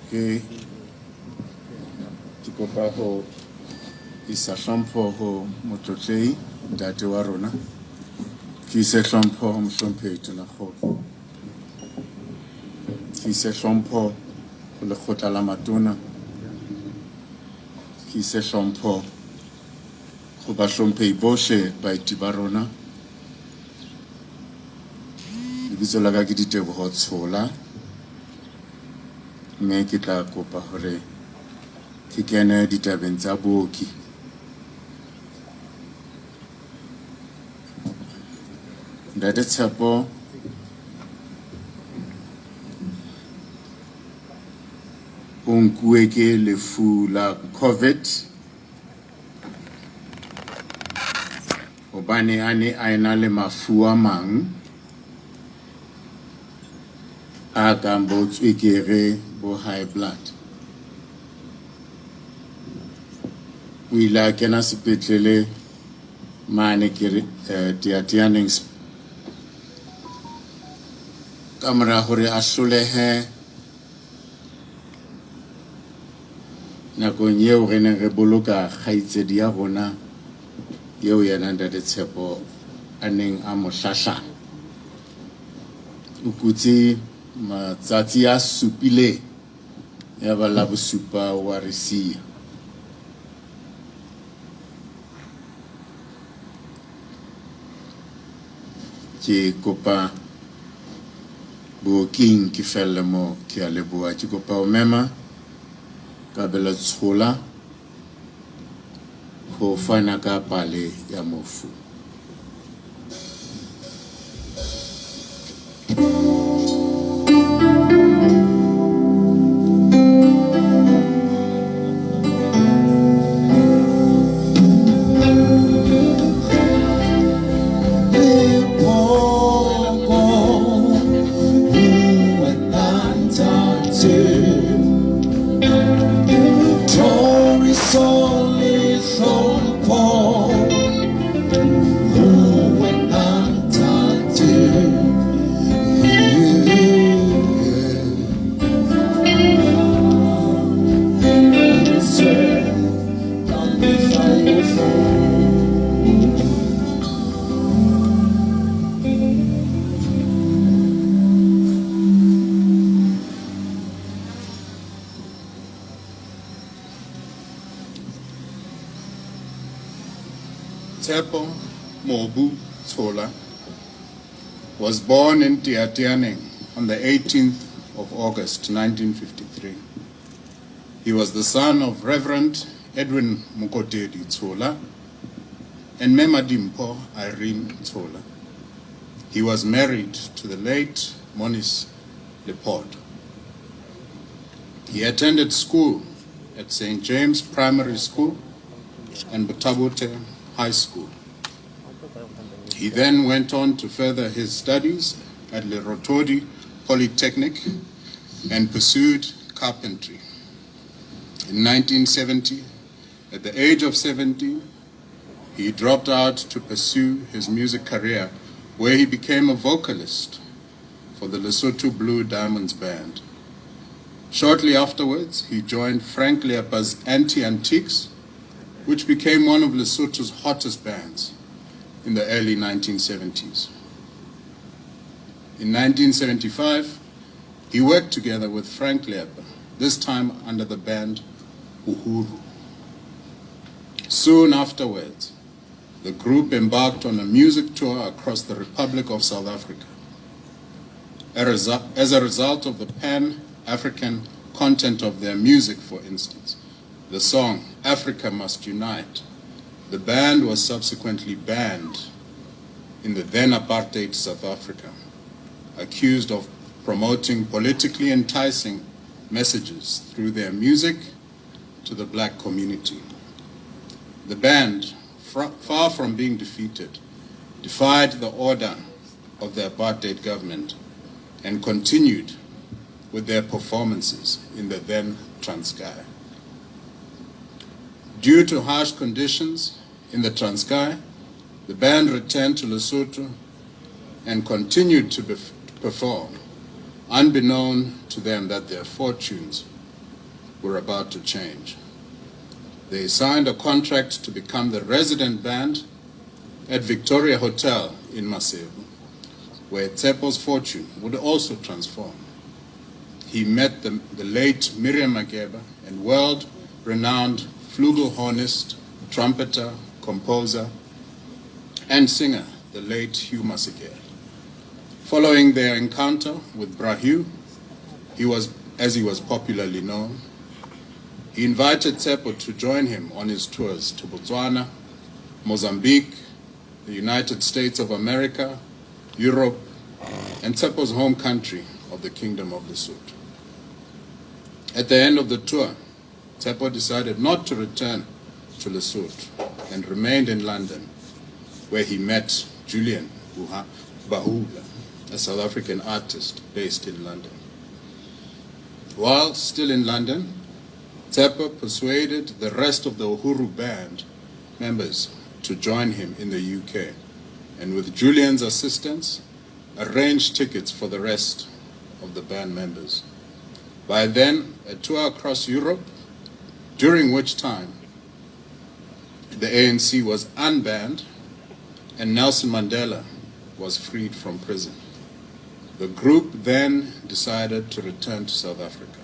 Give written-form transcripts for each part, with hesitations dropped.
Ke ke kopa ho isa hlompho ho motlotlehi ntate wa rona. Ke ise hlompho ho mohlomphehi Tonakgolo. Ke ise hlompho ho lekgotla la matona. Ke ise hlompho ho bahlomphehi bohle baeti ba rona. Lebitso la ka ke Diteboho Tshola. Mme ke tla kopa hore ke kene ditabeng tsa booki. Ntate Tshepo o nkuwe ke lefu la COVID hobane a ne a ena le mafu a mang a kang bo tswekere bo high blood. O ile a kena sepetlele mane ke re Teyateyaneng ka mora hore a hlolehe nakong eo re neng re boloka kgaitsedi ya rona eo yena Ntate Tshepo a neng a mo hlahlama. O kutse matsatsi a supileng ya ba la bosupa wa re siya. Ke kopa booking ke felle moo ke a leboha. Ke kopa ho mema Kabelo Tshola ho fana ka pale ya mofu. Tshepo Mobu Tshola was born in Teyateyaneng on the 18th of August 1953. He was the son of Reverend Edwin Mokotedi Tshola and Mema Dimpho Irene Tshola. He was married to the late Monice Lepod. He attended school at St. James Primary School and Botha-Bothe High School. He then went on to further his studies at Lerothodi Polytechnic and pursued carpentry. In 1970, at the age of 17, he dropped out to pursue his music career, where he became a vocalist for the Lesotho Blue Diamonds Band. Shortly afterwards, he joined Frank Leapa's Anti-Antiques, which became one of Lesotho's hottest bands in the early 1970s. In 1975, he worked together with Frank Leapa, this time under the band Uhuru. Soon afterwards, the group embarked on a music tour across the Republic of South Africa. As a result of the pan-African content of their music, for instance, the song Africa Must Unite, the band was subsequently banned in the then apartheid South Africa, accused of promoting politically enticing messages through their music to the black community. The band, far from being defeated, defied the order of the apartheid government and continued with their performances in the then Transkei. Due to harsh conditions in the Transkei, the band returned to Lesotho and continued to perform, unbeknown to them that their fortunes were about to change. They signed a contract to become the resident band at Victoria Hotel in Maseru, where Tsepo's fortune would also transform. He met the late Miriam Makeba and world-renowned flugelhornist, trumpeter, composer, and singer, the late Hugh Masekela. Following their encounter with Bra Hugh, he was, as he was popularly known, he invited Tsepo to join him on his tours to Botswana, Mozambique, the United States of America, Europe, and Tsepo's home country of the Kingdom of Lesotho. At the end of the tour, Tsepo decided not to return to Lesotho and remained in London, where he met Julian Bahula, a South African artist based in London. While still in London, Tsepo persuaded the rest of the Uhuru Band members to join him in the UK, and with Julian's assistance, arranged tickets for the rest of the band members. By then, a tour across Europe, during which time the ANC was unbanned and Nelson Mandela was freed from prison. The group then decided to return to South Africa.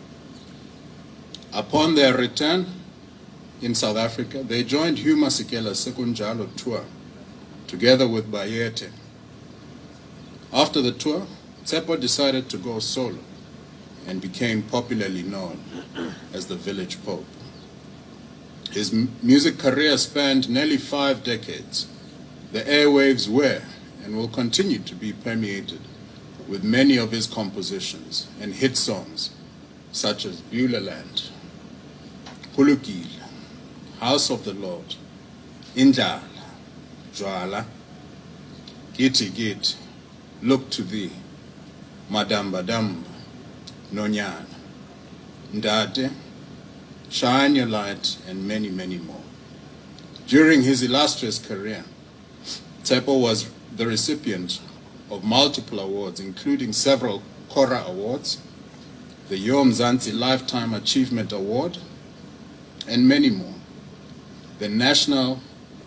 Upon their return in South Africa, they joined Hugh Masekela's Sekunjalo tour together with Bayete. After the tour, Tsepo decided to go solo and became popularly known as the Village Pope. His music career spanned nearly 5 decades. The airwaves were and will continue to be permeated with many of his compositions and hit songs such as Beulah Land, Hulukile, House of the Lord, Indlala, Jwala, Giti Giti, Look to Thee, Madamba Damba, Nonyana, Ndate, Shine Your Light, and many, many more. During his illustrious career, Tsepo was the recipient of multiple awards, including several Kora Awards, the Yo Mzansi Lifetime Achievement Award, and many more. The National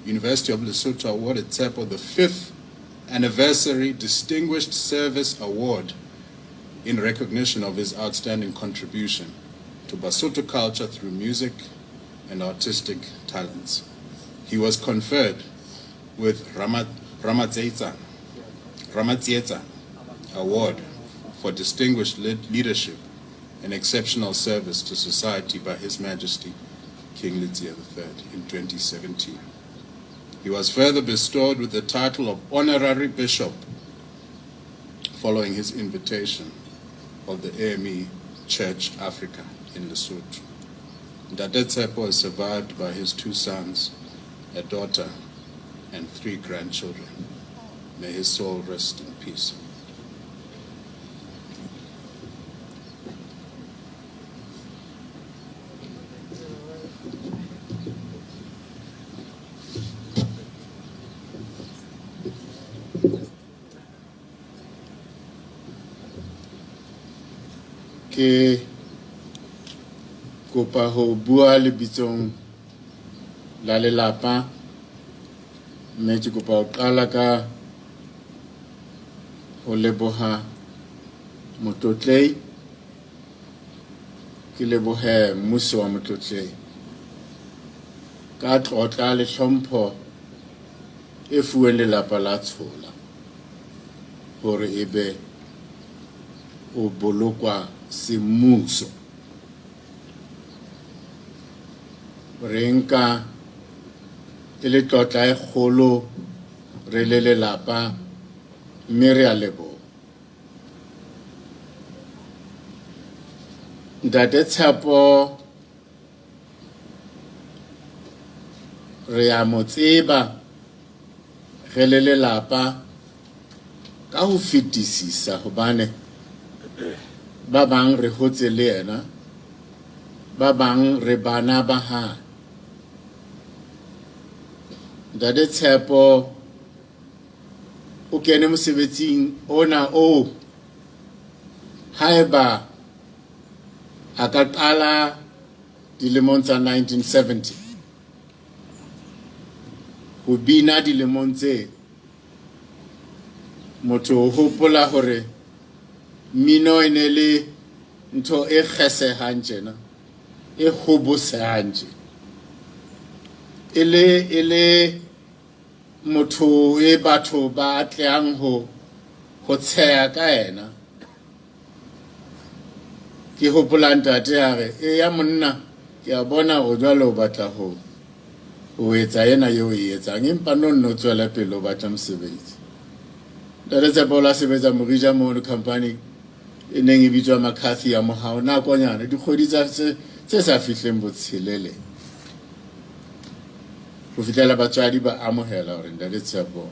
University of Lesotho awarded Tsepo the 5th Anniversary Distinguished Service Award in recognition of his outstanding contribution to Basotho culture through music and artistic talents. He was conferred with Ramatsietsa Award for Distinguished Leadership and Exceptional Service to Society by His Majesty King Letsie III in 2017. He was further bestowed with the title of Honorary Bishop following his invitation of the AME Church Africa in Lesotho. Ntate Tsepo is survived by his 2 sons, a daughter, and 3 grandchildren. May his soul rest in peace. Ke kopa ho bua lebitsong la lelapa, mme ke kopa ho qala ka ho leboha Motlotlei, ke lebohe mmuso wa Motlotlei ka tlotla le hlompho e fuweng lelapa la Tshola hore ebe o bolokwa semmuso. Re nka e le tlotla e kgolo re le lelapa, mme re a leboha. Ntate Tshepo re a mo tseba re le lelapa ka ho fetisisa, hobane ba bang re hotse le yena, ba bang re bana ba hae. Ntate Tshepo o kene mosebetsing ona oo, haeba a ka qala dilemong tsa 1970. Ho bina dilemong tse motho o hopola hore mmino e ne le ntho e kgesehang tjena, e hobosehang tjena. E le e le motho e batho ba atlehang ho ho tsheha ka yena. Ke hopola ntate a re, eya monna, ke a bona hore jwale o batla ho ho etsa ena eo e etsang, empa no nno tswele pele o batla mosebetsi. Ntate Tshepo o la sebetsa Morija mono company e neng e bitswa McCarthy ya mohao nakonyana, dikgwedi tsa tse sa fihleng botshelele, ho fihlela batswadi ba amohela hore Ntate Tshepo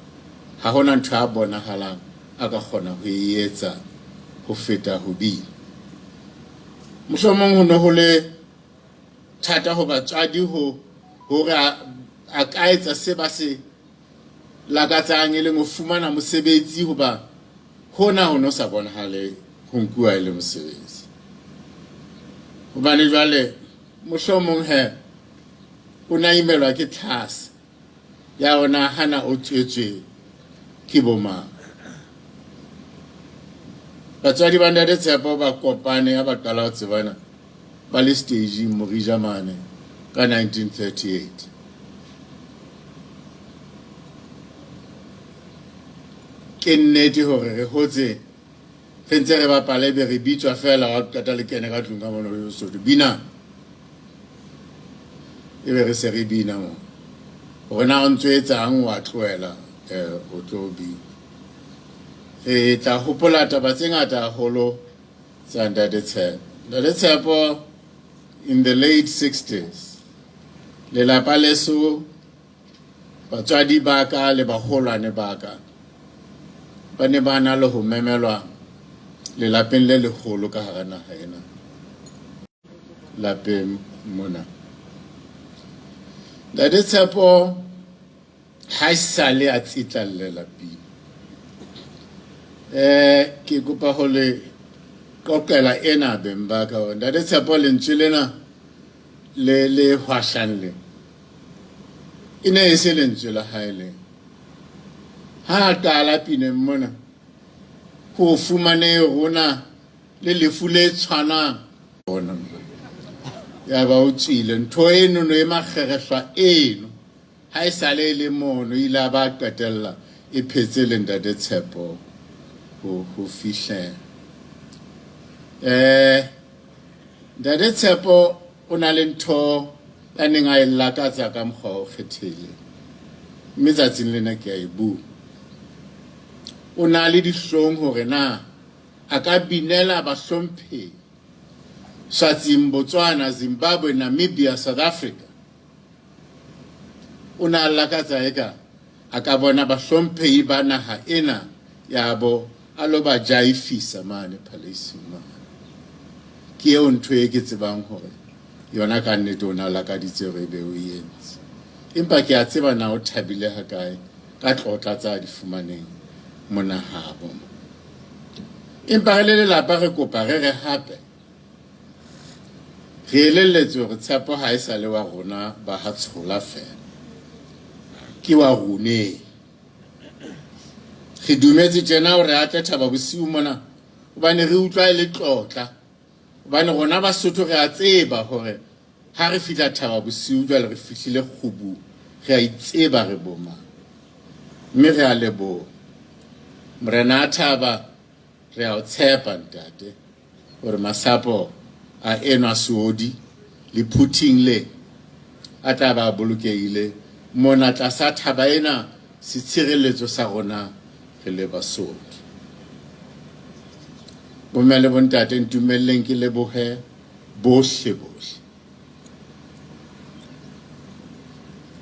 ha hona ntho a bonahalang a ka kgona ho e etsa ho feta ho bina. Mohlomong ho ne ho le thata ho batswadi ho hore a ka etsa se ba se lakatsang, e leng ho fumana mosebetsi, hoba hona ho no sa bonahale ho nkuwa e le mosebetsi. Hobane jwale mohlomong he o na imelwa ke tlhase ya ona hana o tswetswe ke bomang. Batswadi ba Ntate Tshepo ba kopane ha ba qala ho tsebana ba le staging Morija mane ka 1938. Ke nnete hore re hotse re ntse re bapala ebe re bitswa feela wa qeta le kene ka tlung ka mono le Sotho bina, ebe re se re bina mo hore na o ntso etsang wa tlohela o tlo bina. Re tla hopola taba tse ngata haholo tsa Ntate Tshepo. Ntate Tshepo in the late 60s, lelapa leso, batswadi ba ka le baholwane ba ka ba ne ba na le ho memelwa lelapeng le leholo ka hara naha ena, lapeng mona. Ntate Tshepo ha e sale a tsitlallela pina. Ke kopa ho le qoqela ena beng ba ka hore Ntate Tshepo lentswe lena le le hwashang le e ne e se lentswe la hae le. Ha a qala pineng mona, ho fumane rona le lefu le tshwanang. Bona ya ba o tswile ntho eno no e makgerehlwa eno ha e sale e le mono, ile a ba qetella e phetse le Ntate Tshepo ho fihlela. Ntate Tshepo o na le ntho ya neng a e lakatsa ka mokgwa o kgethehileng, mme tsatsing lena ke a e bua. O na le dihlong hore na a ka binela bahlomphehi Swatsing, Botswana, Zimbabwe, Namibia, South Africa. O na lakatsa eka a ka bona bahlomphehi ba naha ena yabo a lo ba jaifisa mane palace mane. Ke eo ntho e ke tsebang hore yona ka nnete o na lakaditse hore ebe o e entse. Empa ke a tseba na o thabile hakae ka tlotla tsa di fumaneng mona habo. Empa re le lelapa re kopa re re hape re elelletswe hore Tshepo ha e sa le wa rona ba ha Tshola feela, ke wa roneng. Re dumetse tjena hore a tle Thaba Bosiu mona hobane re utlwa e le tlotla, hobane rona Basotho re a tseba hore ha re fihla Thaba Bosiu jwale re fihlile kgubung, re a itseba re bomang, mme re a leboha. Morena a Thaba, re a o tshepa ntate hore masapo a enwa seodi le phuthing le a tla ba bolokehile mona tlasa thaba ena, setshireletso sa rona re le Basotho. Bomme le bontate, ntumelleng ke lebohe bohle bohle.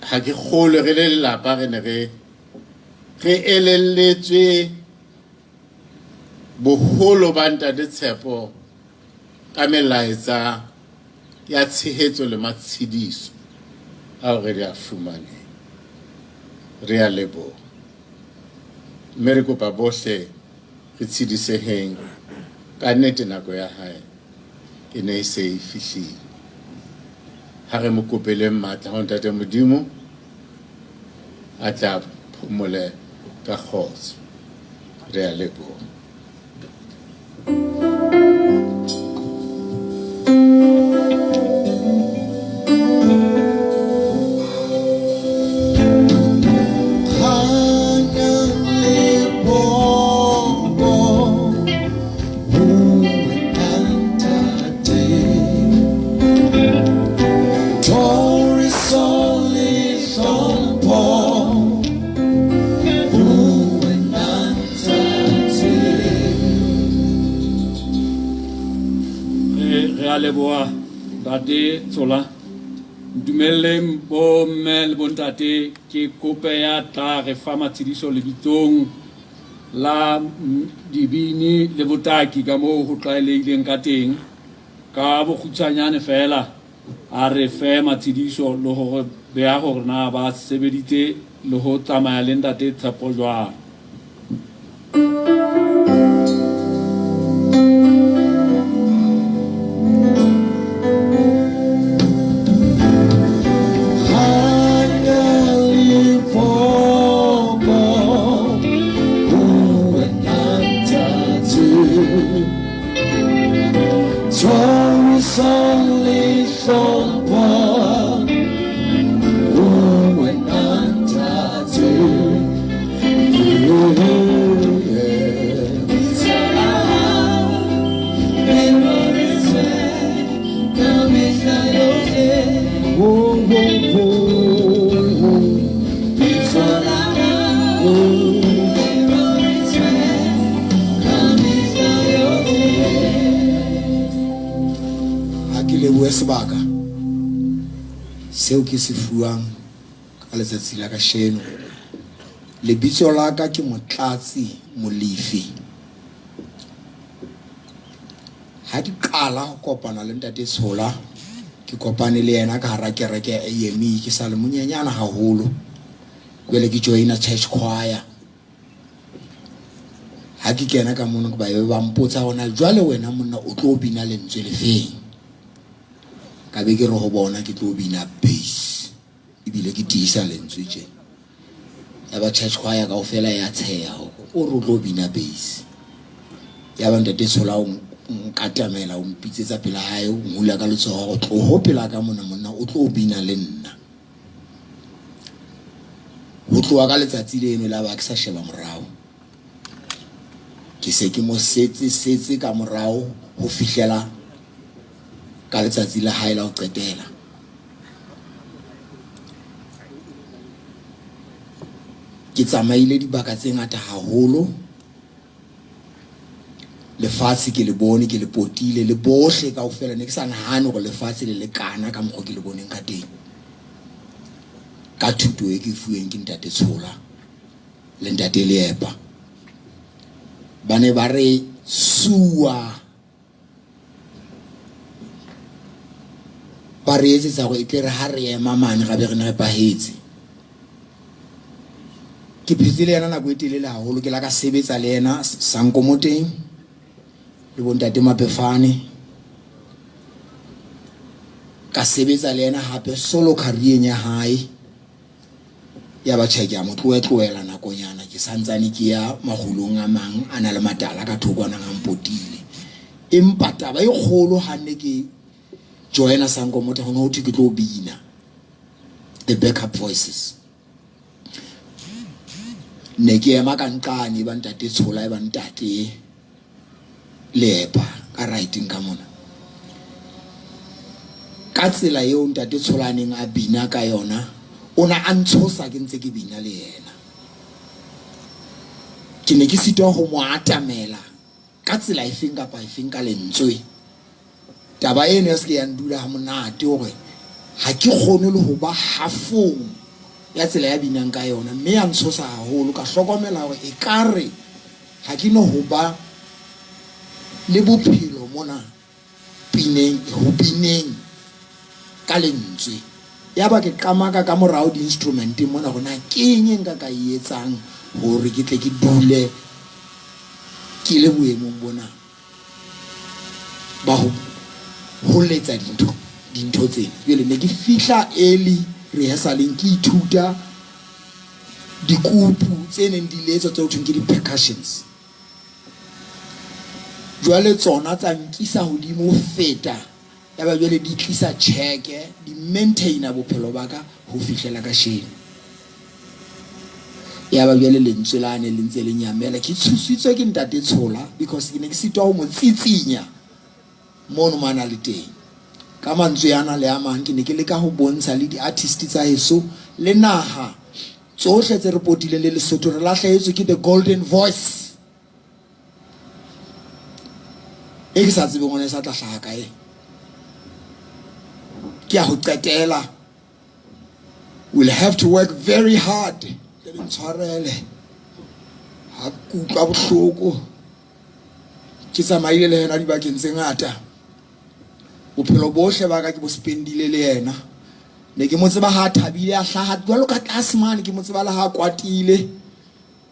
Ha ke kgolwe re le lelapa re ne re re elelletswe boholo ba Ntate Tshepo ka melaetsa ya tshehetso le matshediso ao re di a fumaneng. Re a leboha, mme re kopa bohle re tshediseheng. Ka nnete nako ya hae e ne e se e fihlile. Ha re mo kopeleng matla ho Ntate Modimo a tla phomole ka kgotso. Re a leboha. Re a leboha ntate Tsola. Ntumelleng bomme le bontate ke kope ya tla re fa matshediso lebitsong la dibini le botaki ka moo ho tlwaelehileng ka teng. Ka bokgutshwanyane feela a re fe matshediso le hore beha hore na ba sebeditse le ho tsamaya le ntate Tshepo jwang. Ha ke lebohe sebaka seo ke se fuwang ka letsatsi la kasheno. Lebitso la ka ke Motlatsi Molefi. Ha ke qala ho kopana le Ntate Tshola, ke kopane le yena ka hara kereke ya AME ke sa le monyenyana haholo. Jwale ke joina church choir. Ha ke kena ka mono ba be ba mpotsa hona jwale wena monna o tlo bina lentswe lefeng. Ka be ke re ho bona ke tlo bina bass ebile ke tiisa lentswe tje. Ya ba church choir kaofela ya tsheha hore o re o tlo bina bass. Ya ba Ntate Tshola o nkatamela o mpitsetsa pela hae o nhula ka letsoho hore tloho pela ka mona monna o tlo bina le nna. Ho tloha ka letsatsi leno la ba ke sa sheba morao. Ke se ke mo setse setse ka morao ho fihlela ka letsatsi la hae la ho qetela. Ke tsamaile dibaka tse ngata haholo. Lefatshe ke le bone, ke le potile le bohle kaofela. Ne ke sa nahane hore lefatshe le lekana ka mokgwa ke le boneng ka teng. Ka thuto e ke fuweng ke Ntate Tshola le Ntate Leepa. Ba ne ba re suwa ba re etsetsa hore e tle re ha re ema mane ra be re nepahetse. Ke phetse le yena nako e telele haholo, ke la ka sebetsa le yena Sankomoteng le bontate Mapefane. Ka sebetsa le yena hape solo career ya hae. Ya ba tjhe ke a mo tloetloela nakonyana ke santsane ke ya makgulong a mang a na le matala ka thoko a nang a mpotile. Empa taba e kgolo ha ne ke joina Sankomota ho ne ho thwe ke tlo bina the backup voices. Ne ke ema ka nqane e ba ntate Tshola e ba ntate Leepa ka right-eng ka mona. Ka tsela eo ntate Tshola a neng a bina ka yona, o na a ntshosa ke ntse ke bina le yena. Ke ne ke sitwa ho mo atamela ka tsela efeng kapa efeng ka lentswe. Taba eno ya se ke ya ndula ha monate hore ha ke kgone le ho ba hafong ya tsela ya binang ka yona, mme ya ntshosa haholo. Ka hlokomela hore ekare ha ke no ho ba le bophelo mona pineng, ho bineng ka lentswe. Yaba ke qamaka ka morao di-instrumenteng mona hore na ke eng e nka ka e etsang hore ke tle ke dule ke le boemong bona ba ho letsa dintho. dintho tsena. Jwale ne ke fihla early rehearsaleng ke ithuta dikupu tse neng di letswa tse ho thweng ke di-percussions. Jwale tsona tsa nkisa hodimo ho feta yaba jwale di tlisa tjheke di maintaina bophelo ba ka ho fihlela kasheno. Yaba jwale lentswe lane le ntse le nyamela. Ke tshositswe ke ntate Tshola because ke ne ke sitwa ho mo tsitsinya mono mo a na le teng. Ka mantswe ana le a mang ke ne ke leka ho bontsha le di-artist tsa heso le naha tsohle tse re potileng le Lesotho re lahlehetswe ke the golden voice e ke sa tsebeng hore e sa tla hlaha kae. Ke ya ho qetela. We'll have to work very hard. Ke le ntshwarele. Ha ke utlwa bohloko. Ke tsamaile le yena dibakeng tse ngata. Bophelo bohle ba ka ke bo spendile le yena. Ne ke mo tseba ha a thabile a hlaha jwalo ka tlase mane ke mo tseba le ha a kwatile.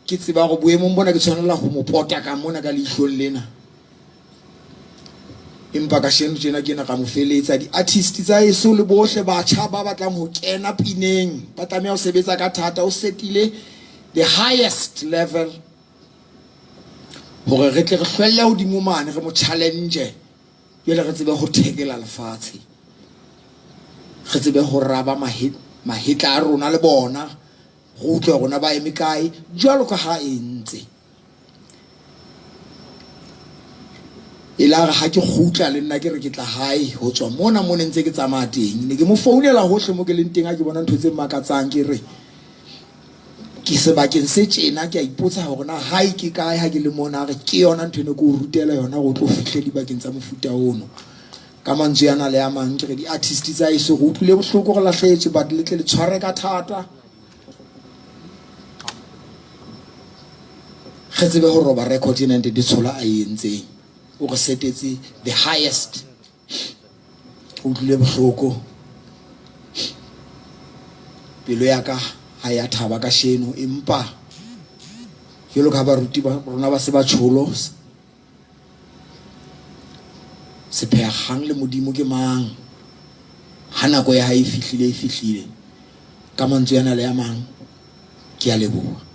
Ke tseba hore boemong bona ke tshwanela ho mo pota ka mona ka leihlong lena. Empa kasheno tjena ke ena ka mo feletsa. Di-artist tsa heso le bohle batjha ba batlang ho kena pineng ba tlameha ho sebetsa ka thata. O setile the highest level hore re tle re hlwelle hodimo mane re mo challenge jwale re tsebe ho thekela lefatshe, re tsebe ho raba mahetla a rona le bona, re utlwe rona ba eme kae jwalo ka ha e ntse. E la re ha ke kgutla le nna ke re ke tla hae ho tswa mona mo ne ntse ke tsamaya teng, ne ke mo founela hohle mo ke leng teng ha ke bona ntho tse makatsang, ke re ke sebakeng se tjena, ke a ipotsa hore na hae ke kae ha ke le mona. A re ke yona ntho ene ke o rutela yona hore o tlo fihle dibakeng tsa mofuta ono. Ka mantswe ana le a mang ke re di-artist tsa heso re utlwile bohloko re lahlehetswe, but le tle le tshware ka thata re tsebe ho roba record ena Ntate Tshola a e entseng. O re setetse the highest. O utlwile bohloko, pelo ya ka ha ya thaba kasheno, empa jwalo ka baruti ba rona ba se ba tjholo, sephehang le Modimo ke mang? Ha nako ya hae e fihlile, e fihlile. Ka mantswe ana le a mang, ke a leboha.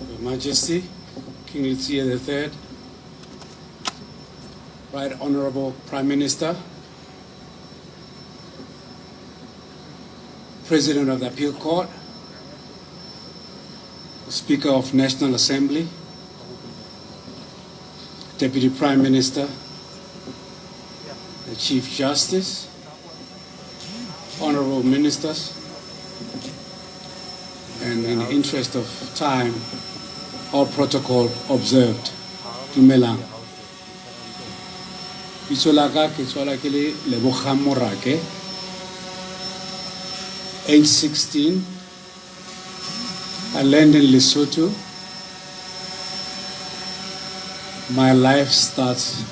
Your Majesty, King Letsie III, Right Honorable Prime Minister, President of the Appeal Court, Speaker of National Assembly, Deputy Prime Minister, the Chief Justice, Honorable Ministers, and in the interest of time, all protocol observed. Dumelang. Bitso la ka ke tswala ke le Lebogang Morake, age 16. I land in Lesotho. My life starts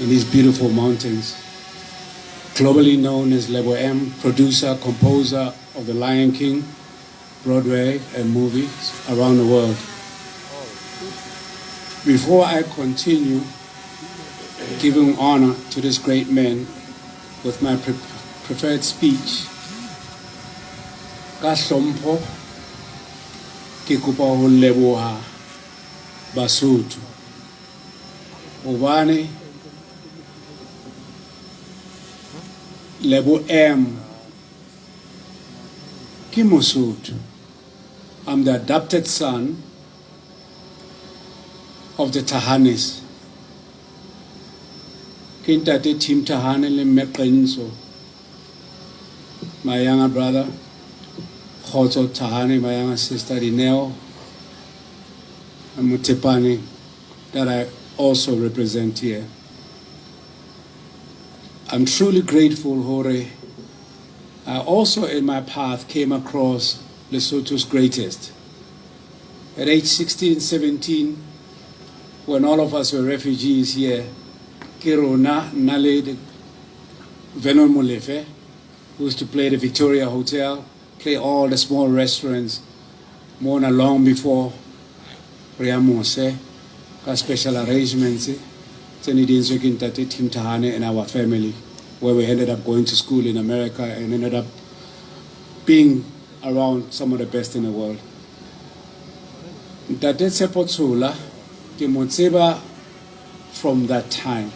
in these beautiful mountains. Globally known as Lebo M, producer, composer of The Lion King, Broadway and movies around the world. Before I continue giving honor to this great man with my preferred speech, ka hlompho ke kopa ho leboha Basotho hobane Lebo M ke Mosotho. I'm the adopted son of the Thahanes. Ke ntate Tim Thahane le mme Qenso. My younger brother Khotso Thahane, my younger sister Dineo, and Mutepane that I also represent here. I'm truly grateful, Hore. I also in my path came across Lesotho's greatest. At age 16, 17, when all of us were refugees here, ke rona nna le Vernon Molefe, who used to play the Victoria Hotel, play all the small restaurants, mona long before re ya mose, ka special arrangements tse ne di entswe ke ntate Tim Thahane and our family, where we ended up going to school in America and ended up being around some of the best in the world. Ntate Tshepo Tshola, ke mo tseba from that time.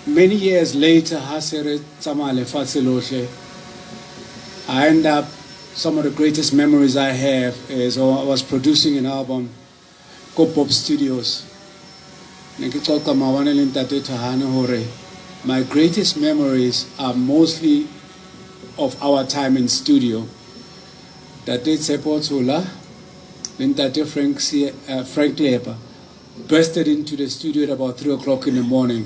Many years later, ha se re tsamaya lefatshe lohle, I end up, some of the greatest memories I have is I was producing an album, ko Pop Studios. Ne ke qoqa maobane le ntate Thahane hore my greatest memories are mostly of our time in studio. Ntate Tshepo Tshola le ntate Frank Leepa bursted into the studio at about 3 o'clock in the morning.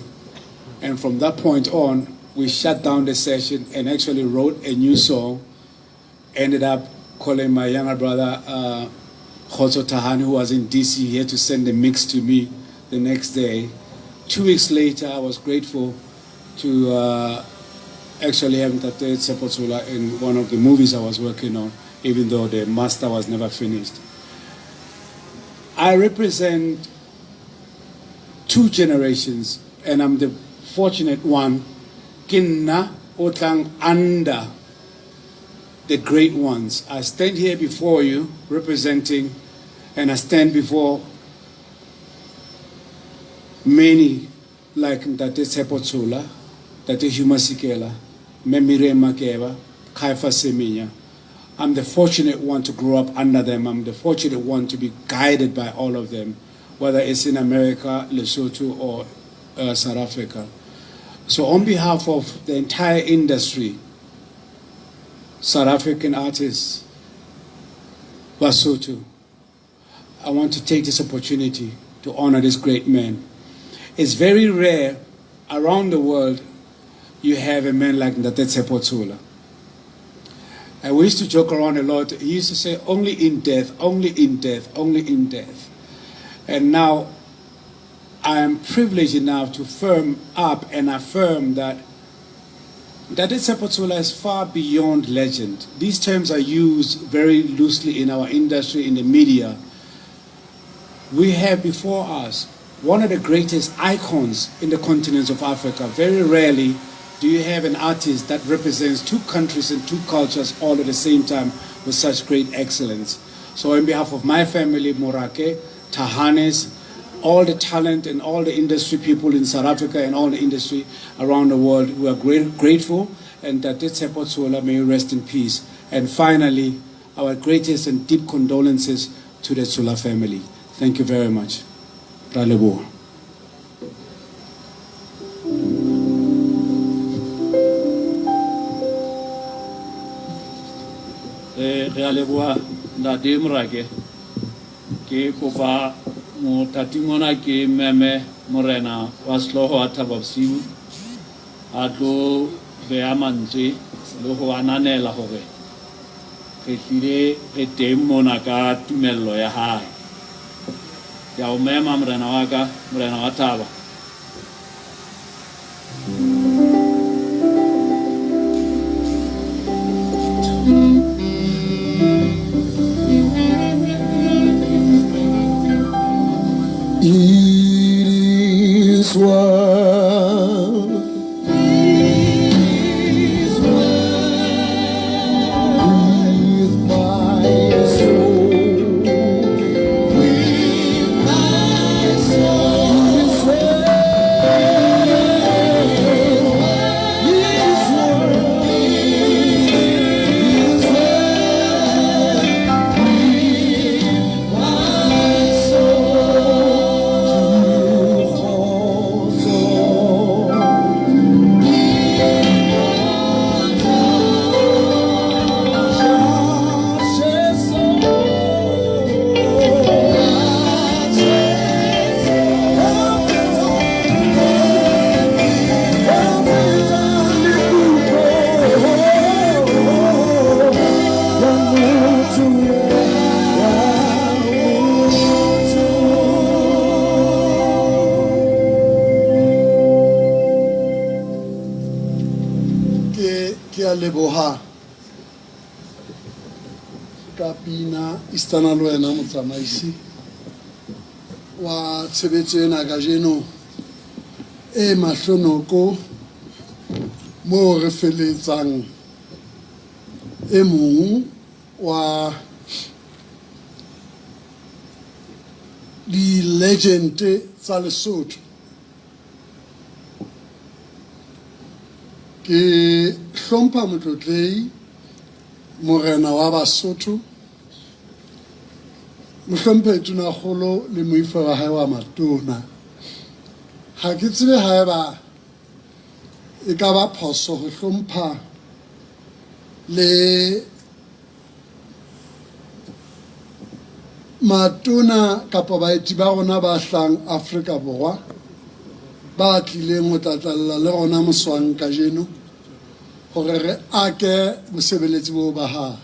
And from that point on, we shut down the session and actually wrote a new song. Ended up calling my younger brother, Khotso Thahane, who was in DC, he had to send the mix to me the next day. 2 weeks later, I was grateful to actually have Ntate Tshepo Tshola in one of the movies I was working on, even though the master was never finished. I represent 2 generations, and I'm the fortunate one, ke nna o tlang under the great ones. I stand here before you representing, and I stand before many like Ntate Tshepo Tshola, Ntate Hugh Masekela, Mme Miriam Makeba, Caiphus Semenya. I'm the fortunate one to grow up under them. I'm the fortunate one to be guided by all of them, whether it's in America, Lesotho, or South Africa. So on behalf of the entire industry, South African artists, Basotho, I want to take this opportunity to honor this great man. It's very rare around the world you have a man like Ntate Tshepo Tshola. And we used to joke around a lot. He used to say, only in death, only in death, only in death. And now I am privileged enough to firm up and affirm that Ntate Tshepo Tshola is far beyond legend. These terms are used very loosely in our industry, in the media. We have before us one of the greatest icons in the continent of Africa. Very rarely do you have an artist that represents 2 countries and 2 cultures all at the same time with such great excellence. So on behalf of my family, Morake, Thahanes, all the talent and all the industry people in South Africa and all the industry around the world, we are grateful, and that Tshepo Tshola may rest in peace. And finally, our greatest and deep condolences to the Tshola family. Thank you very much. Ra leboha. Re a leboha Ntate Morake. Ke kopa mothating ona ke meme morena wa sehlooho wa Thaba Bosiu a tlo beha mantswe le ho ananela hore re hlile re teng mona ka tumello ya hae. Ke a o mema morena wa ka, morena wa Thaba. It is well. It is well with my soul. With my soul. It is well. Ntate, ke a leboha ka pina esitana le wena motsamaisi wa tshebetso ena kajeno e mahlonoko moo re feletsang e mong wa di-legend tsa Lesotho. Ke hlompha motlotlehi morena wa Basotho, mohlomphehi Tonakgolo le moifo wa hae wa matona. Ha ke tsebe haeba e ka ba phoso ho hlompha le matona kapa baeti ba rona ba hlang Afrika Borwa ba tlileng ho tlatlalla le rona moswang kajeno hore re ake bosebeletsi bo ba hae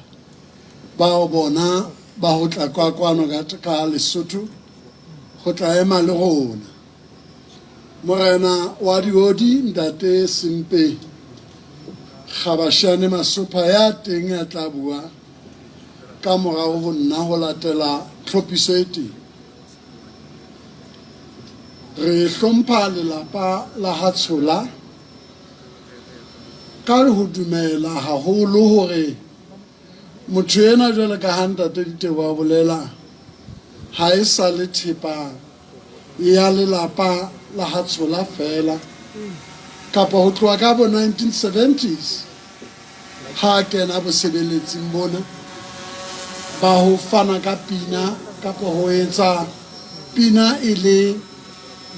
bao bona ba ho tla kwa kwano ka Lesotho ho tla ema le rona. Morena wa Diodi Ntate Sempe Kgabashane Masopha ya teng ya tla bua ka morao ho nna ho latela tlhophiso e teng. Re hlompha lelapa la ha Tshola ka ho dumela haholo hore motho ena jwale ka ha Ntate Ditebo a bolela ha e sa le thepa ya lelapa la ha Tshola feela kapa ho tloha ka bo 1970s ha a kena bosebeletsing bona ba ho fana ka pina kapa ho etsa pina e le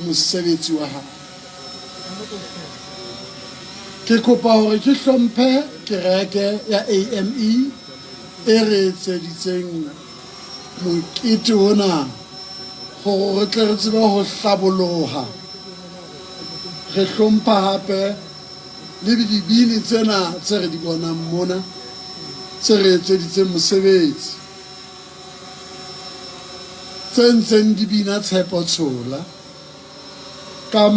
mosebetsi wa hae. Ke kopa hore ke hlomphe kereke ya AME e re etseditseng mokete ona hore re tle re tsebe ho hlaboloha. Re hlompha hape le dibini tsena tse re di bonang mona tse re etseditseng mosebetsi, tse ntseng di bina Tshepo Tshola ka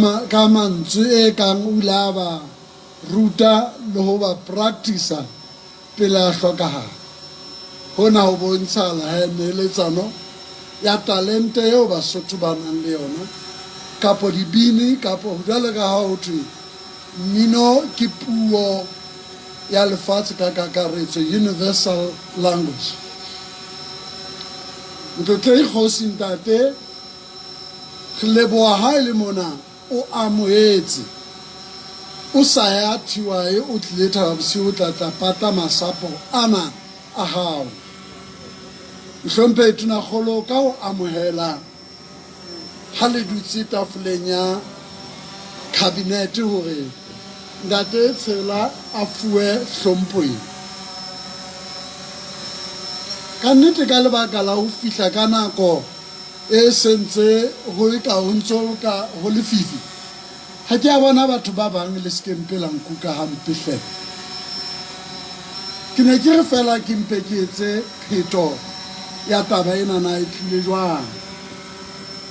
mantswe e kang o ile a ba ruta le ho ba practice pele a hlokahala. Hona ho bontshahala he neeletsano ya talente eo Basotho ba nang le yona kapo dibini kapo jwalo ka ha ho thwe mmino ke puo ya lefatshe ka kakaretso, universal language. Motlotlehi Kgosi Ntate, re leboha ha e le mona o amohetse o sa ya TY o tlile Thaba Bosiu o tla tla pata masapo ana a hao. Mohlomphehi Tonakgolo ka ho amohela ha le dutse tafoleng ya cabinet hore Ntate Tshela a fuwe hlompho ena. Ka nnete ka lebaka la ho fihla ka nako e sentse ho e ka ho ntso ka ho lefifi, ha ke a bona batho ba bang le se ke mpe la nkuka hampe hle. Ke ne ke re feela ke mpe ke etse pheto ya taba ena na e tlile jwang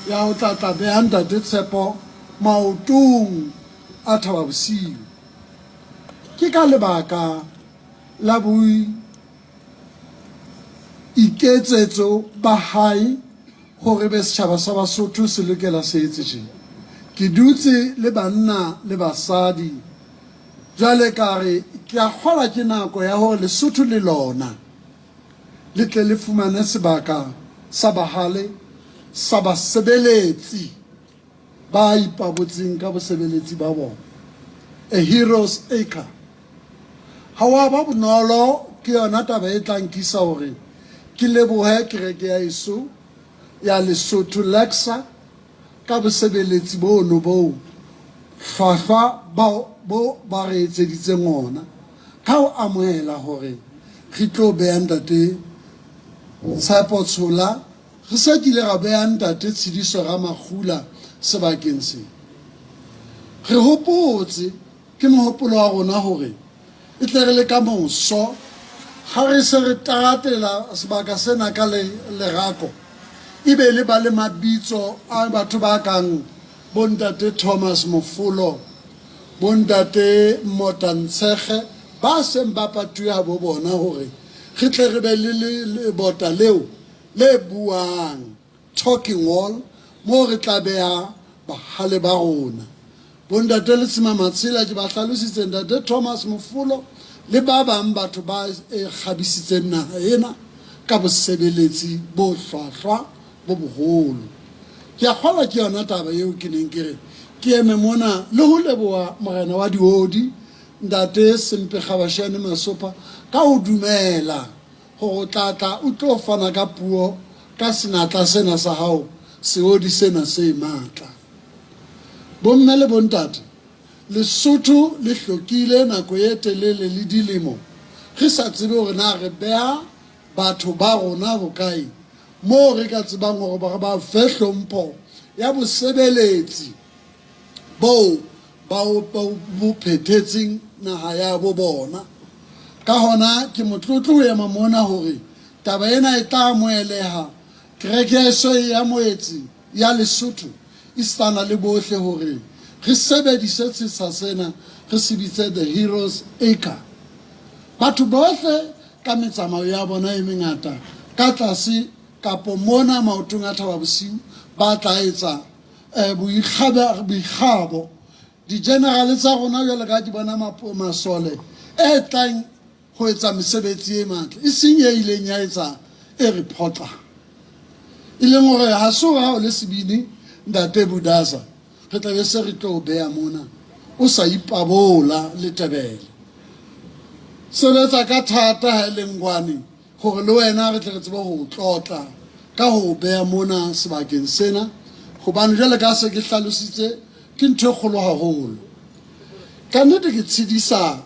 ya ho tla tla beha Ntate Tshepo maotong a Thaba Bosiu. Ke ka lebaka la boiketsetso ba hae hore be setjhaba sa Basotho se lokela se etse tje. Ke dutse le banna le basadi jwale ka re ke a kgolwa ke nako ya hore Lesotho le lona le tle le fumane sebaka sa bahale sa basebeletsi ba ipabotseng ka bosebeletsi ba bona, a hero's acre. Ha wa ba bonolo, ke yona taba e tla nkisa hore ke lebohe kereke ya eso ya Lesotho Lexa ka bosebeletsi bono bo hlwahlwa bo ba re etseditseng ona ka ho amohela hore re tlo beha Ntate Tshepo Tshola. Re se kile ra beha Ntate Tshidiso Ramakgula sebakeng se. Re hopotse, ke mohopolo wa rona hore e tle re le ka moso ha re se re taratela sebaka sena ka lerako, e be le ba le mabitso a batho ba kang bo Ntate Thomas Mofolo, bo Ntate Mota Ntshekge. ba seng ba patuwe ha bo bona hore re tle re be le lebota leo le buang, talking wall, moo re tla beha bahale ba rona. Bontate Letsema Matshela ke ba hlalositse, Ntate Thomas Mofolo le ba bang batho ba e kgabisitseng naha ena ka bosebeletsi bo hlwahlwa bo boholo. Ke a kgolwa ke yona taba eo ke neng ke re ke eme mona le ho leboha morena wa diodi Ntate Sempe Kgabashane Masopha ka ho dumela gore o tla tla o tlo fana ka puo ka senatla sena sa hao, seodi sena se matla. Bomme le bontate, Lesotho le hlokile nako e telele le dilemo re sa tsebe hore na re beha batho ba rona hokae moo re ka tsebang hore ba re ba fe hlompho ya bosebeletsi boo ba bo phethetseng naha ya bo bona. Ka hona ke motlotlo ho ema mona hore taba ena e tla amoheleha kereke ya eso e amohetse ya Lesotho esitana le bohle hore re sebedise setsha sena re se bitse The Heroes Acre. Batho bohle ka metsamao ya bona e mengata ka tlase kapo mona maotong a Thaba Bosiu ba tla etsa boikgabo. Di-generale tsa rona jwale ka ke bona masole e tlang ho etsa mesebetsi e matle, e seng e ileng ya etsa e re phoqang, e leng hore ha se hore ha o le sebini Ntate Budaza re tla be se re tlo beha mona o sa ipabola le tebele. Sebetsa ka thata ha e le ngwane hore le wena re tle re tsebe ho o tlotla ka ho o beha mona sebakeng sena, hobane jwale ka se ke hlalositse ke ntho e kgolo haholo. Ka nnete ke tshedisa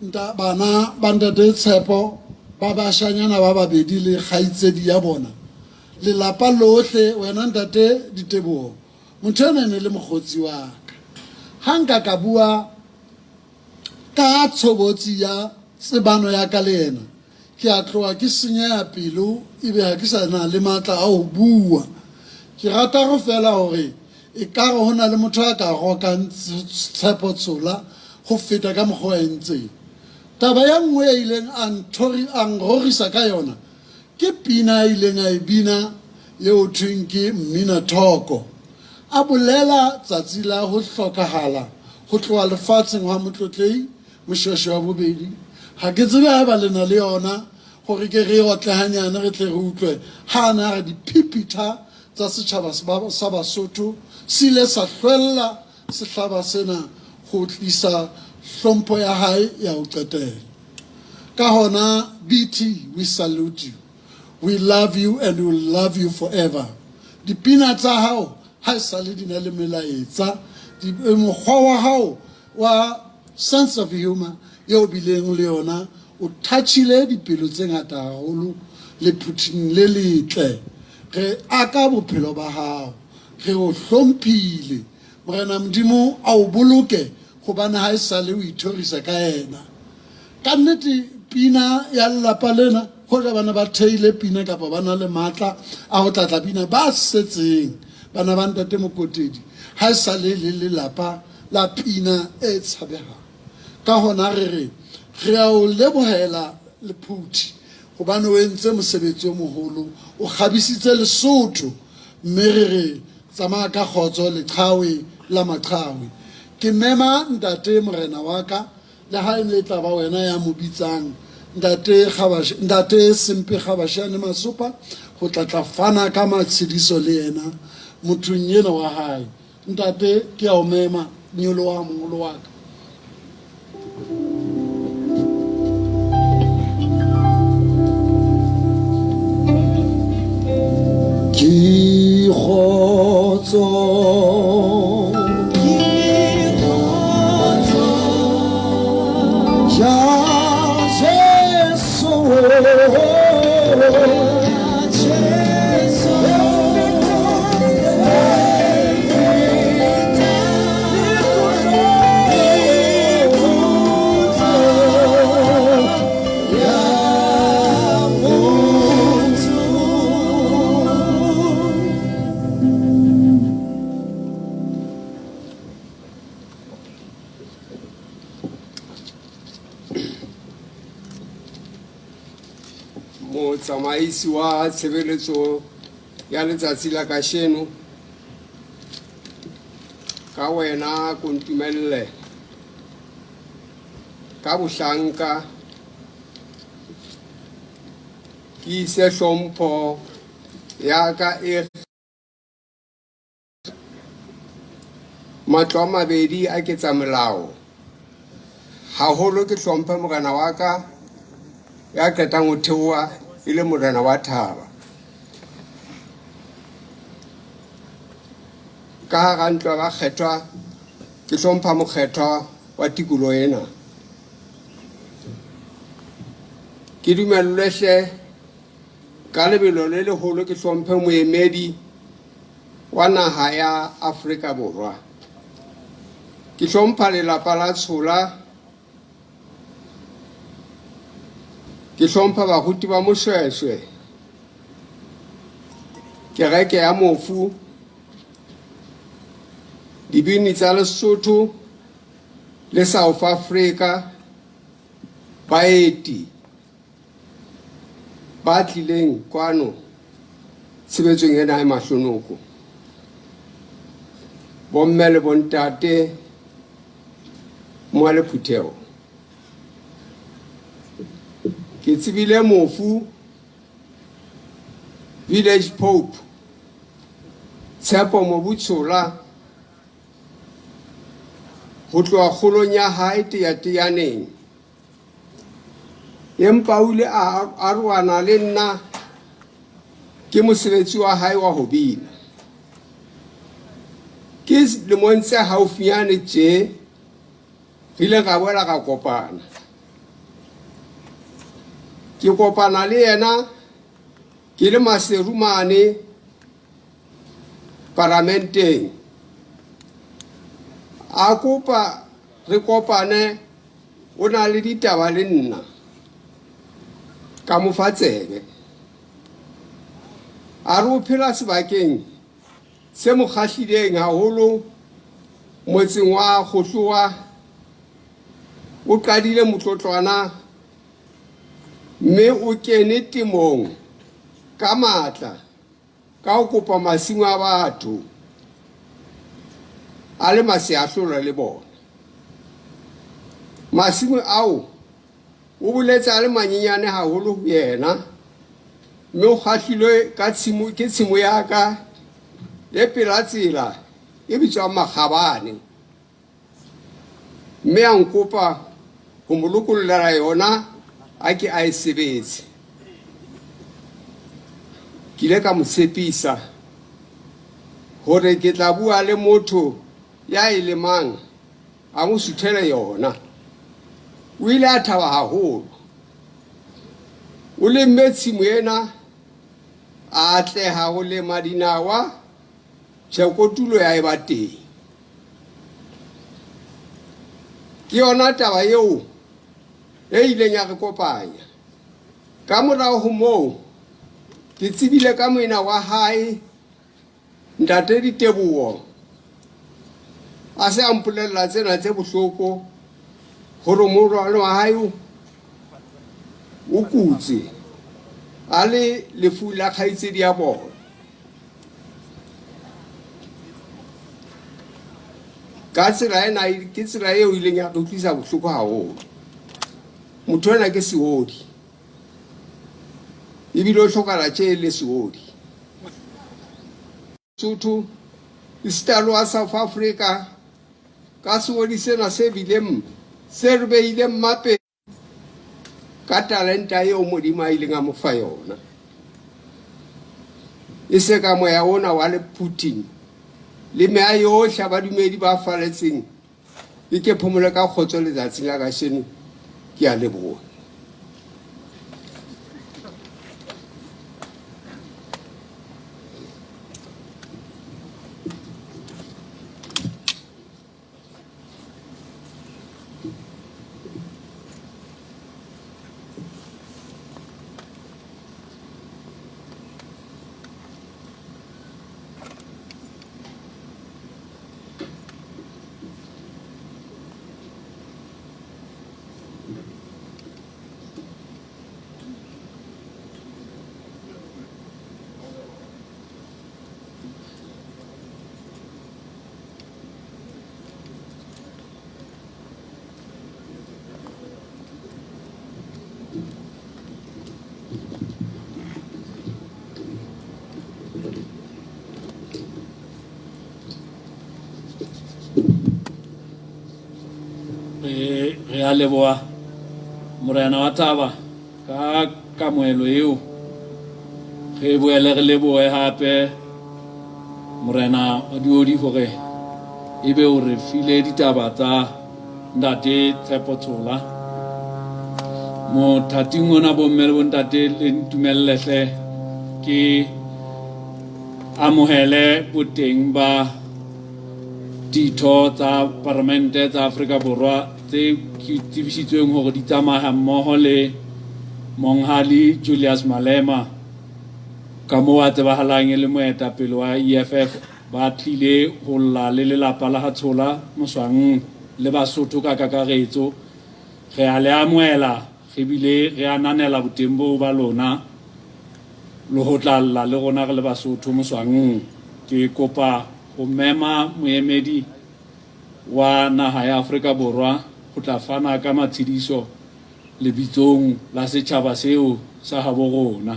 nta bana ba Ntate Tshepo ba bashanyana ba babedi le kgaitsedi ya bona, lelapa lohle. Wena Ntate Diteboho, motho ena e ne le mokgotsi wa ka. Ha nka ka bua ka tshobotsi ya tsebano ya ka le yena, ke a tloha ke senyeha pelo, ebe ha ke sa na le matla a ho bua. Ke rata go fela hore ekare ho na le motho a ka rokang Tshepo Tshola ho feta ka mokgwa a entseng. Taba ya nngwe e ileng a nrorisa ka yona ke pina a ileng a e bina eo thweng ke Mmina Thoko, a bolela tsatsi la ho hlokahala ho tloha lefatsheng hwa Motlotlehi Moshoeshoe wa bobedi. Ha ke tsebe haeba le na le yona gore ke re otle hanyane re tle re utlwe ha a ne a re diphipitha tsa setjhaba sa Basotho se ile sa hlwella sehlaba sena go tlisa hlompho ya hae ya ho qetela. Ka hona BT, we salute you. We love you and we will love you forever. Dipina tsa hao ha e sale di na le melaetsa, mokgwa wa hao wa sense of humor eo bileng le yona o touchile dipelo tse ngata haholo lephuthing le letle. Re aka bophelo ba hao, re o hlomphile. Morena Modimo a o boloke gobane ha e sale o ithorisa ka yena. Ka nnete pina ya lelapa lena, hoja bana ba theile pina kapa ba na le matla a ho tlatla pina, ba setseng bana ba Ntate Mokotedi ha e sale le lelapa la pina e tshabehang. Ka hona re re re a o lebohela Lephuthi gobane o entse mosebetsi o moholo, o kgabisitse Lesotho, mme re re tsamaya ka kgotso leqhawe la maqhawe. Ke mema Ntate Morena wa ka, le ha e ne e tla ba wena ya mo bitsang Ntate Kgabashe, Ntate Sempe Kgabashane Masopa, ho tla tla fana ka matshediso le yena mothong ena wa hae. Ntate, ke a o mema, nyoloha moholo wa ka. Ke kgotso, ke kgotso ya Jesu, Jesu. Motsamaisi wa tshebeletso ya letsatsi la kasheno, ka wena ko ntumelle ka bohlanka ke ise hlompho ya ka e matlo a mabedi a ketsamolao. Haholo ke hlomphe morena wa ka ya qetang ho theoha e le morena wa thaba. Ka hara ntlo ya bakgethwa ke hlompha mokgethwa wa tikoloho ena. Ke dumellwe hle ka lebelo le leholo ke hlomphe moemedi wa naha ya Afrika Borwa. Ke hlompha lelapa la Tshola, ke hlompha baruti ba Moshweshwe, kereke ya mofu, dibini tsa Lesotho le South Africa, baeti ba tlileng kwano tshebetsong ena e mahlonoko, bomme le bontate moa le phutheho. Ke tsebile mofu Village Pope Tshepo Mobutshola ho tloha kgolong ya hae teyateyaneng. Empa o ile a arohana le nna ke mosebetsi wa hae wa ho bina. Ke lemong tse haufinyane tje re ile ra boela ra kopana. Ke kopana le yena ke le Maseru mane paramenteng. A kopa re kopane o na le ditaba le nna. Ka mo fa tsebe. A re o phela sebakeng se mo kgahlileng haholo motseng wa Kgohlowa. O qadile motlotlwana mme o kene temong ka matla ka ho kopa masimo a batho a le maseahlolo le bona. Masimo ao o boletse a le manyenyane haholo ho yena, mme o kgahlilwe ka tshimo ke tshimo ya ka e pela tsela e bitswang Makgabane, mme a nkopa ho mo lokollela yona a ke a e sebetse. Ke ile ka mo tshepisa hore ke tla bua le motho ya e lemang a mo suthele yona. O ile a thaba haholo. O lemme tshimo ena, a atleha ho lema dinawa, tjhe kotulo ya eba teng. Ke yona taba eo e ileng ya re kopanya. Ka morao ho moo, ke tsebile ka moena wa hae Ntate Diteboho a se a mpolella tsena tse bohloko hore morwalo wa hae o kutse a le lefu la kgaitsedi ya bona. Ka tsela ena ke tsela eo ileng ya re utlwisa bohloko haholo. Motho ena ke seodi ebile o hlokahala tje le seodi. Sotho esita le wa South Africa ka seodi sena se bileng se re behileng mmapeng ka talenta eo Modimo a ileng a mo fa yona. E se ka moya ona wa le Putin le meya yohle ya badumedi ba faletseng e ke phomole ka kgotso letsatsing la kasheno. Ke a leboha. Re a leboha Morena wa Thaba ka kamohelo eo. Re boele re lebohe hape Morena wa Diodi hore ebe o re file ditaba tsa Ntate Tshepo Tshola. Mothating ona bomme le bontate le ntumelle hle ke amohele boteng ba ditho tsa paramente tsa Afrika Borwa tse ke tsebisitsweng hore di tsamaya mmoho le Monghali Julius Malema ka moo a tsebahalang e le moetapele wa EFF ba tlile ho lla le lelapa la ha Tshola Moswang le Basotho ka kakaretso. Re a le amohela re bile re ananela boteng boo ba lona le ho tla lla le rona re le Basotho Moswang. Ke kopa ho mema moemedi wa naha ya Afrika Borwa ho tla fana ka matshediso lebitsong la setjhaba seo sa habo rona.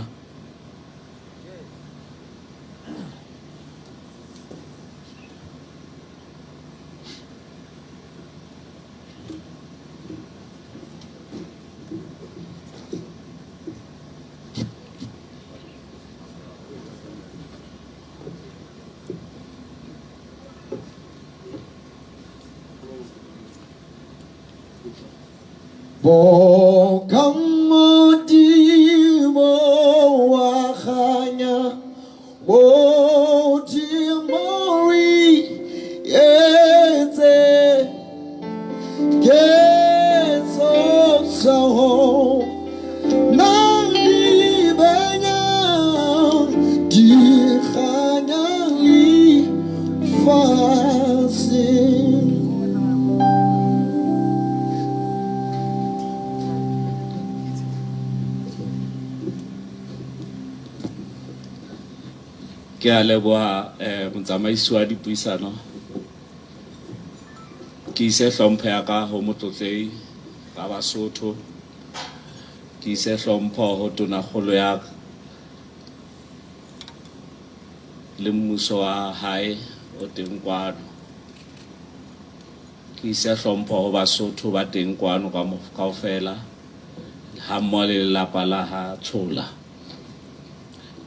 Boka Modimo wa kganya, Modimo re etse ketso tsa hao. Nang di benya, di kganya lefatsheng. Ke a leboha eh, motsamaisi wa dipuisano. Ke ise hlompho ya ka ho motlotlehi ba Basotho. Ke ise hlompho ho tonakgolo ya le mmuso wa hae o teng kwano. Ke ise hlompho ho Basotho ba teng kwano ka kaofela ha mmoho le lelapa la ha Tshola.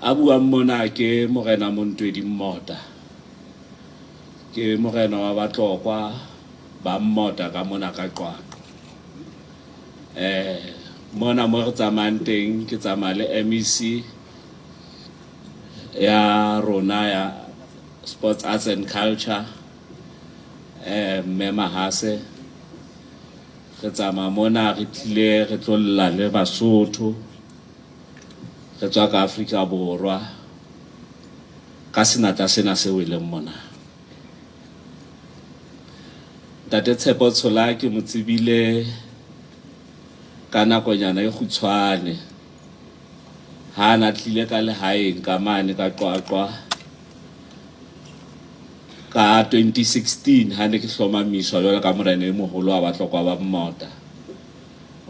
A buang mona ke Morena Montwedi Mmota. Ke morena wa Batlokwa ba Mmota ka mona ka Qwaqwa. Eh mona mo re tsamayang teng ke tsamaya le MEC ya rona ya Sports Arts and Culture eh Mme Mahase. Re tsamaya mona re tlile re tlo lla le Basotho re tswa ka Afrika Borwa ka senatla sena se weleng mona. Ntate Tshepo Tshola ke mo tsebile ka nakonyana e kgutshwane ha na tlile ka lehaeng ka mane ka Qwaqwa ka 2016 ha ne ke hlomamiswa jwalo ka morena e moholo wa Batlokwa ba Mmota.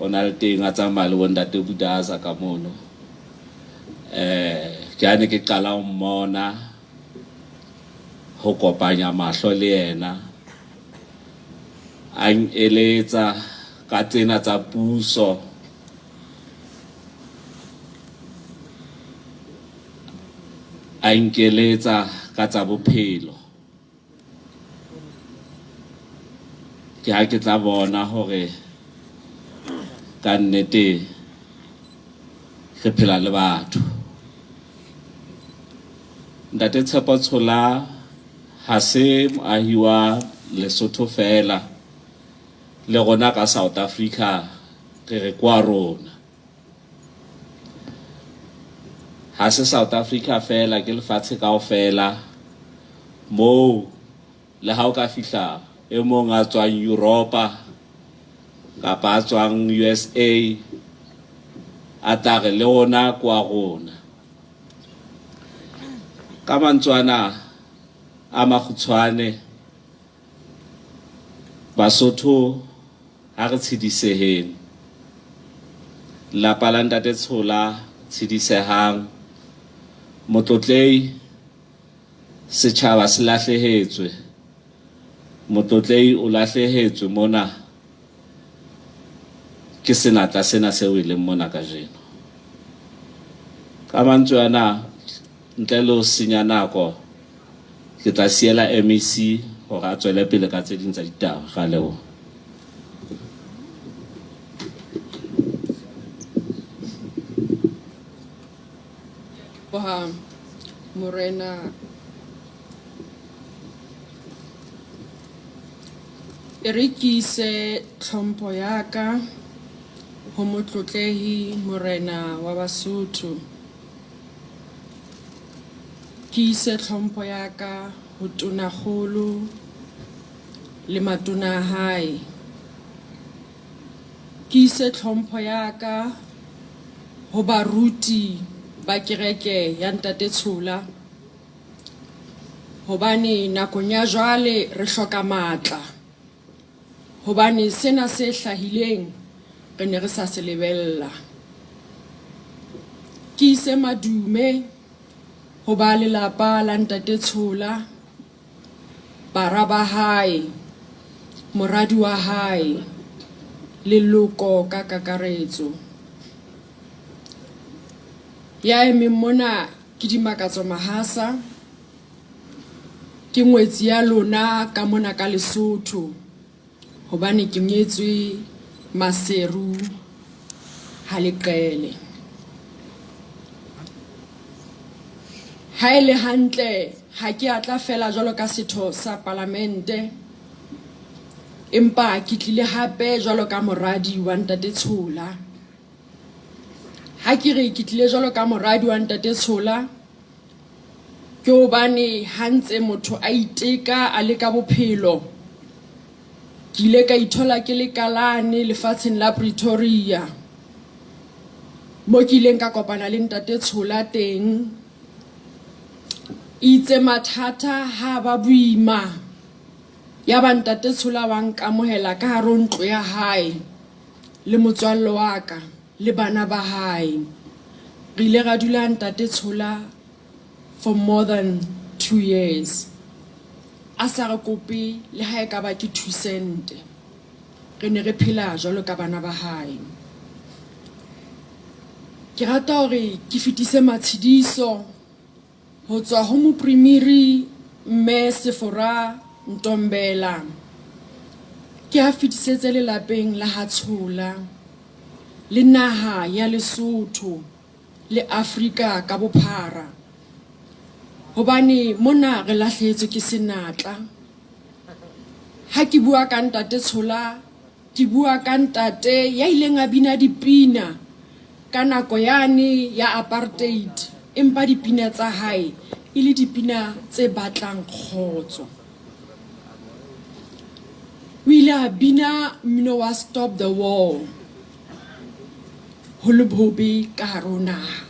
O na le teng a tsamaya le bontate Budaza ka mono. Eh ke ha ne ke qala ho mmona ho kopanya mahlo le yena a eletsa ka tsena tsa puso a nkeletsa ka tsa bophelo ke ha ke tla bona hore ka nnete re phela le batho. Ntate Tshepo Tshola ha se moahi wa Lesotho feela, le rona ka South Africa re re kwa rona. Ha se South Africa feela, ke lefatshe kaofela moo le ha o ka fihla e mong a tswang Europa kapa a tswang USA a tla re le rona kwa rona. Ka mantswe ana a makgutshwane, Basotho ha re tshediseheng. Lelapa la Ntate Tshola tshedisehang. Motlotlehi setjhaba se lahlehetswe. Motlotlehi o lahlehetswe mona. Ke senatla sena seo e leng mona kajeno. Ka mantswe ana, ntle le ho senya nako, ke tla siela MEC hore a tswele pele ka tse ding tsa ditaba. Ra leboha. Leboha Morena. E re ke ise tlhompho ya ka ho Motlotlehi Morena wa Basotho. Ke ise tlhompho ya ka ho Tonakgolo le matona a hae. Ke ise tlhompho ya ka ho baruti ba kereke ya Ntate Tshola. Hobane nakong ya jwale re hloka matla, hobane sena se hlahileng re ne re sa se lebella. Ke ise madume ho ba lelapa la Ntate Tshola, bara ba hae, moradi wa hae, leloko ka kakaretso. Ya emeng mona Ke Dimakatso Mahasa, ke ngwetsi ya lona ka mona ka Lesotho hobane ke nyetswe Maseru ha Leqele. Ha e le hantle ha ke a tla fela jwalo ka setho sa palamente empa ke tlile hape jwalo ka moradi wa Ntate Tshola. Ha ke re ke tlile jwalo ka moradi wa Ntate Tshola, ke hobane ha ntse motho a iteka a leka bophelo, ke ile ka ithola ke le kalane lefatsheng la Pretoria, mo ke ileng ka kopana le Ntate Tshola teng. Itse mathata ha ba boima, ya ba Ntate Tshola wa nkamohela ka hare ho ntlo ya hae. le motswallo wa ka le bana ba hae. Re ile ra dula Ntate Tshola for more than 2 years a sa re kope le ha e ka ba ke 2 cent. Re ne re phela jwalo ka bana ba hae. Ke rata hore ke fetise matshediso Ho tswa ho Moprimiri Mme Sefora Ntombela, ke a fetisetse lelapeng la ha Tshola, le naha ya Lesotho le Afrika ka bophara, hobane mona re lahlehetswe ke senatla. Ha ke bua ka Ntate Tshola, Ke bua ka ntate ya ileng a bina dipina ka nako yane ya apartheid empa dipina tsa hae e le dipina tse batlang kgotso. O ile a bina mmino wa Stop the War ho le bobe ka hare ho naha.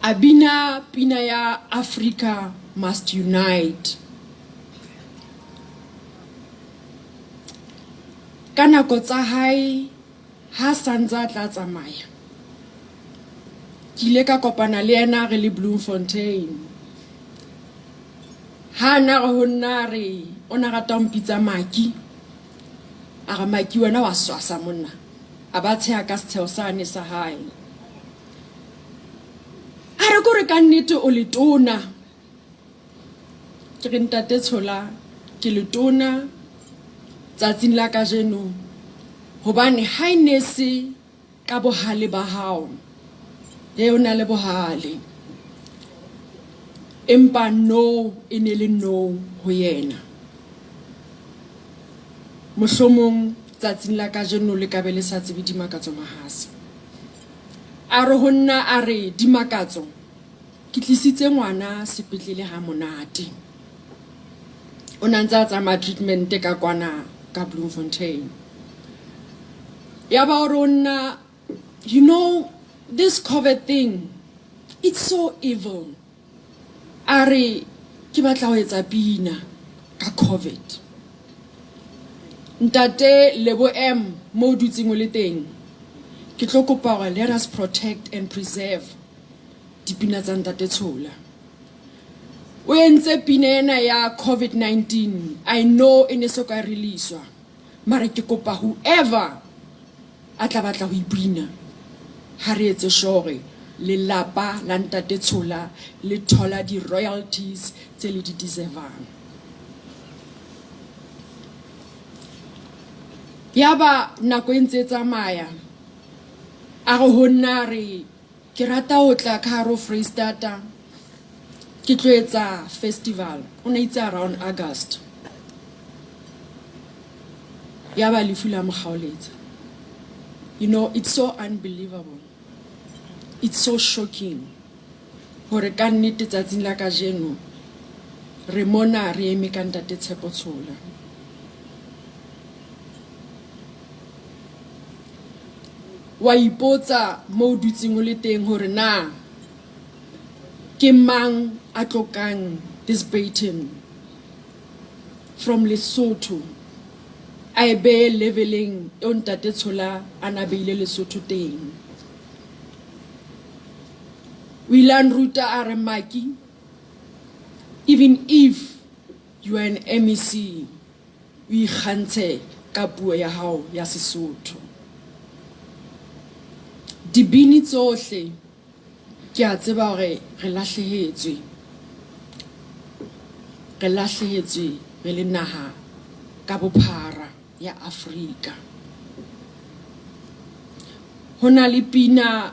A bina pina ya Africa Must Unite. Ka nako tsa hae ha sa ntse a tla tsamaya, ke ile ka kopana le yena re le Bloemfontein. Ha a na re ho nna a re o na rata ho mpitsa Maki, a re Maki wena wa swasa monna, a ba tsheha ka setsheho sane sa hae. A re kore ka nnete o letona. Ke re Ntate Tshola ke letona tsatsing la kajeno hobane ha e ne se ka bohale ba hao, e o na le bohale, empa no e ne le no ho yena. Mohlomong tsatsing la kajeno le ka be le sa tsebe Dimakatso Mahase. A re ho nna a re Dimakatso Ke tlisitse ngwana sepetlele ha monate. O na ntse a tsamaya treatment ka kwana ka Bloemfontein. Ya ba o re ho nna, you know, this COVID thing, it's so evil. A re, ke batla ho etsa pina ka COVID. Ntate Lebo M, mo o dutseng o le teng, ke tlo kopa hore let us protect and preserve dipina tsa Ntate Tshola. O entse pina ena ya COVID-19, I know e ne so ka releaswa. Mara ke kopa whoever a tla batla ho ipina, ha re etse sure hore lelapa la Ntate Tshola le thola di-royalties tse le di deservang. Yaba nako e ntse e tsamaya, a re ho nna a re, Ke rata ho tla ka hare ho Freistata, ke tlo etsa festival. O ne itse around August. Yaba lefu la mo kgaoletsa. You know, it's so unbelievable. It's so shocking. Hore ka nnete tsatsing la kajeno re mona re eme ka Ntate Tshepo Tshola. Wa ipotsa mo o dutseng o le teng hore na ke mang a tlo kang this baton from Lesotho a e beye leveleng eo Ntate Tshola a na beile Lesotho teng. O ile a nruta a re Maki, even if you are an MEC, o ikgantshe ka puo ya hao ya Sesotho. Dibini tsohle ke a tseba hore re lahlehetswe. Re lahlehetswe re le naha ka bophara ya Afrika. Ho na le pina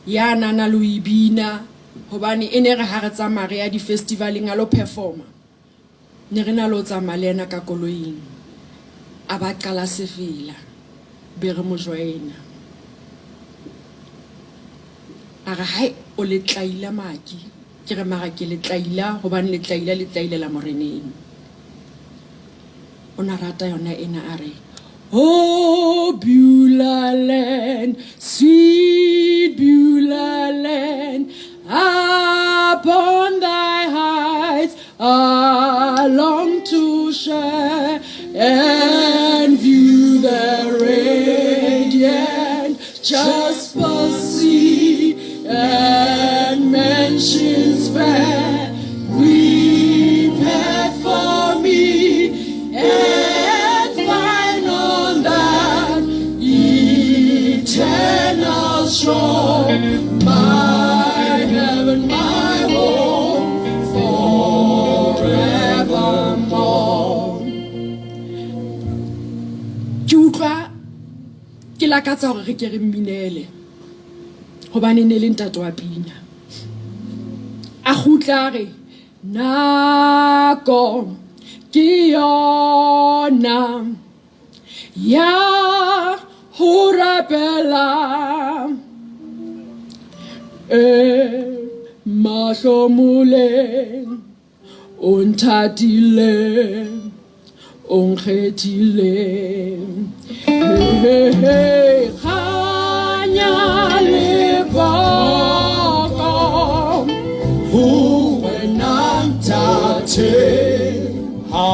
ya na na le ho e bina hobane e ne re ha re tsamaya re ya di-festivaleng a lo performa. Ne re na le ho tsamaya le yena ka koloing, a ba qala sefela, be re mo joina. A re, Hai, o letlaila Maki. Ke re, Mara ke letlaila hobane letlaila le tlailela moreneng. O na rata yona ena, a re, Oh, Beulah land, sweet Beulah land, upon thy heights I long to share and view the radiant jasper sea and mansions fair prepared for me and find on that eternal shore my heaven, my home forevermore. Ke utlwa ke lakatsa hore re ke re mminele hobane ne le ntate wa pina. A kgutla a re nako ke yona ya ho rapela e mahlomoleng O nthatile, o nkgethile. Hey, hey, kganya le poko ho wena ntate. Ha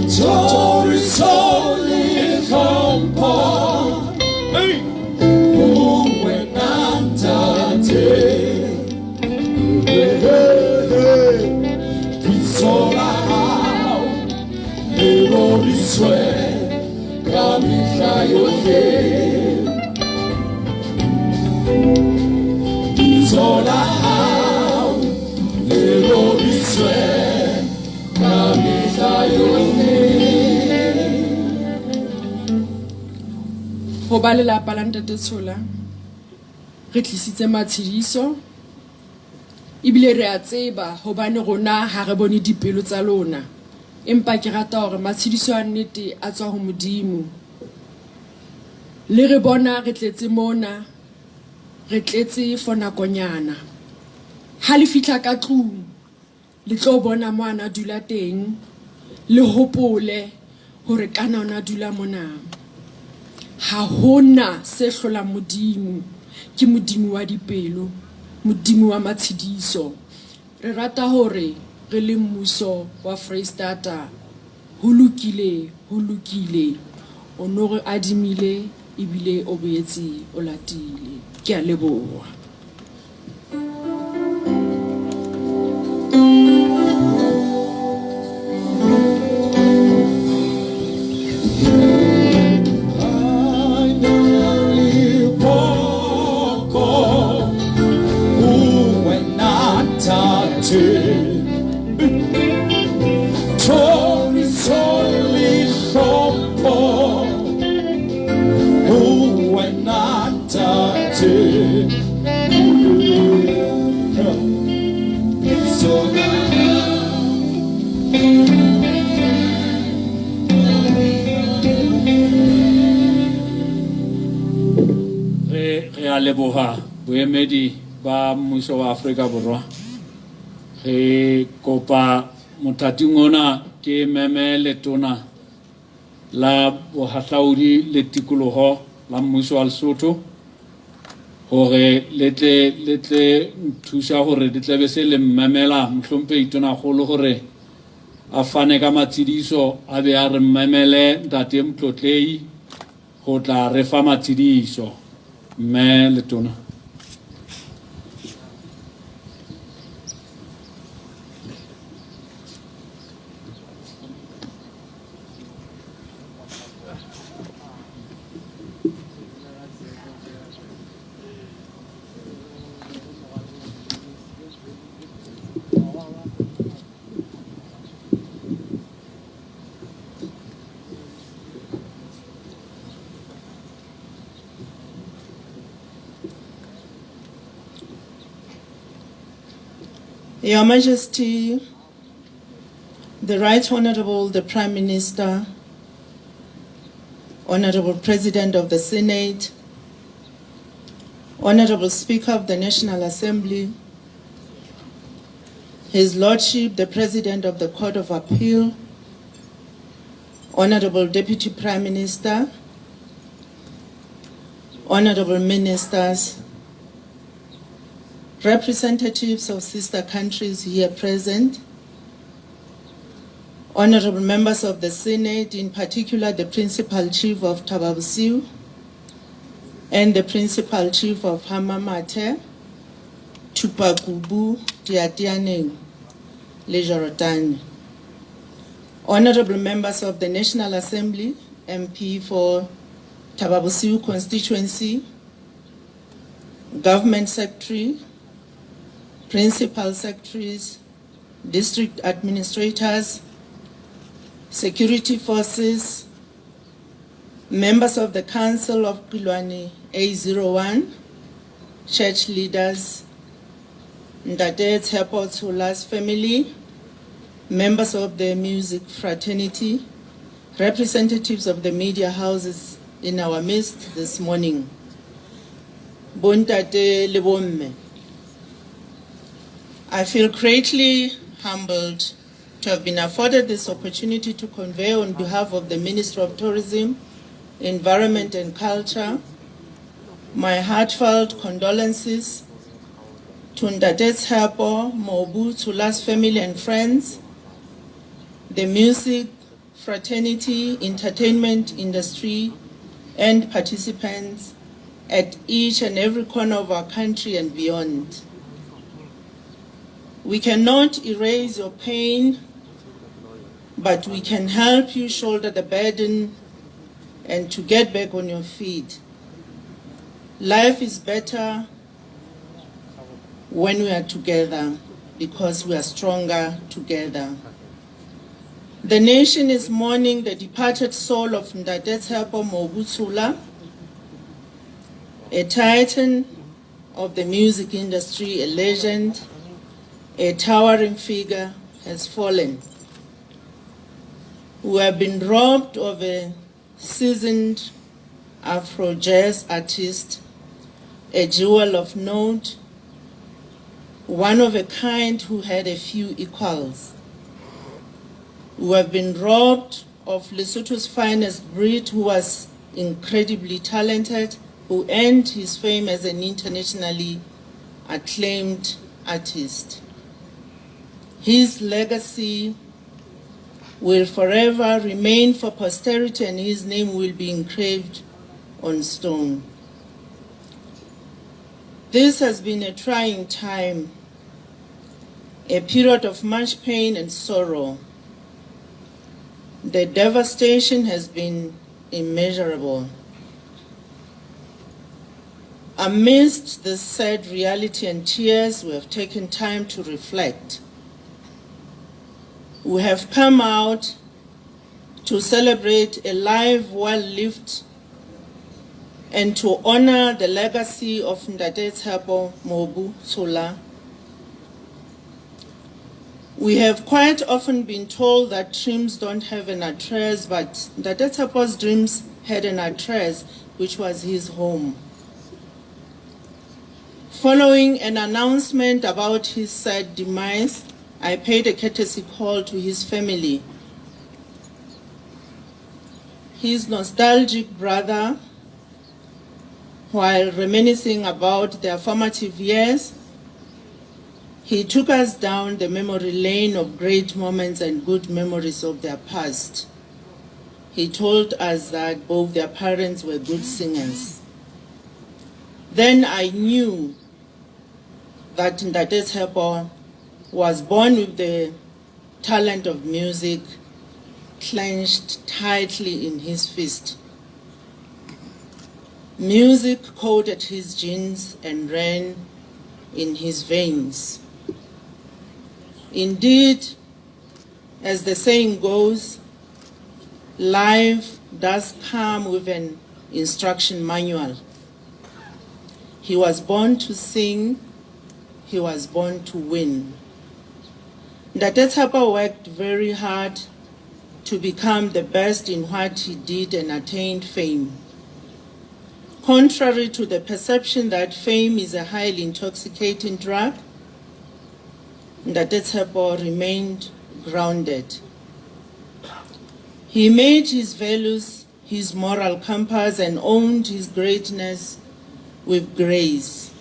thoriso le tlhompho. Hey, ho wena ntate. Ho ba lelapa la Ntate Tshola re tlisitse matshediso Ebile re a tseba hobane rona ha re bone dipelo tsa lona. Empa ke rata hore matshediso a nnete a tswa ho Modimo. Le re bona re tletse mona, re tletse for nakonyana. Ha le fihla ka tlung, Le tlo bona mo a na dula teng, le hopole hore kana o na dula mona. Ha ho na se hlolang Modimo, ke Modimo wa dipelo, Modimo wa matshediso. Re rata hore re le mmuso wa Freistata, ho lokile, ho lokile, o no re adimile ebile o boetse o latile. Ke a leboha. Ntate, re a leboha boemedi ba mmuso wa Afrika Borwa. Re kopa mothating ona ke meme letona la bohahlaudi le tikoloho la mmuso wa Lesotho hore le tle le tle nthusa hore le tle be se le mmemela mohlomphehi tonakgolo hore a fane ka matshediso a be a re mmemele ntate Motlotlei ho tla re fa matshediso. Mme letona. Your Majesty, the Right Honorable the Prime Minister, Honorable President of the Senate, Honorable Speaker of the National Assembly, His Lordship the President of the Court of Appeal, Honorable Deputy Prime Minister, Honorable Ministers, representatives of sister countries here present, honorable members of the Senate, in particular the Principal Chief of Thaba Bosiu and the Principal Chief of Hamamathe, Thupakubu, Teyateyaneng, le Jorotane. Honorable members of the National Assembly, MP for Thaba Bosiu constituency, Government Secretary, Principal Secretaries, District Administrators, Security Forces, members of the Council of Qiloane A01, church leaders, Ntate Tshepo Tshola's family, members of the music fraternity, representatives of the media houses in our midst this morning. Bontate le bomme. I feel greatly humbled to have been afforded this opportunity to convey on behalf of the Minister of Tourism, Environment and Culture, my heartfelt condolences to Ntate Tshepo Mobu Tshola's family and friends, the music fraternity, entertainment industry, and participants at each and every corner of our country and beyond. We cannot erase your pain, but we can help you shoulder the burden and to get back on your feet. Life is better when we are together because we are stronger together. The nation is mourning the departed soul of Ntate Tshepo Mobu Tshola, a titan of the music industry, a legend, a towering figure has fallen. We have been robbed of a seasoned Afro jazz artist, a jewel of note, one of a kind who had a few equals. We have been robbed of Lesotho's finest breed, who was incredibly talented, who earned his fame as an internationally acclaimed artist. His legacy will forever remain for posterity, and his name will be engraved on stone. This has been a trying time, a period of much pain and sorrow. The devastation has been immeasurable. Amidst this sad reality and tears, we have taken time to reflect. We have come out to celebrate a life well lived and to honor the legacy of Ntate Tshepo Mobu Tshola. We have quite often been told that dreams don't have an address, but Ntate Tshepo's dreams had an address, which was his home. Following an announcement about his sad demise, I paid a courtesy call to his family. His nostalgic brother, while reminiscing about their formative years, he took us down the memory lane of great moments and good memories of their past. He told us that both their parents were good singers. Then I knew that Ntate Tshepo was born with the talent of music clenched tightly in his fist. Music coated his genes and ran in his veins. Indeed, as the saying goes, life does come with an instruction manual. He was born to sing, he was born to win. Ntate Tshepo worked very hard to become the best in what he did and attained fame. Contrary to the perception that fame is a highly intoxicating drug, Ntate Tshepo remained grounded. He made his values his moral compass and owned his greatness with grace.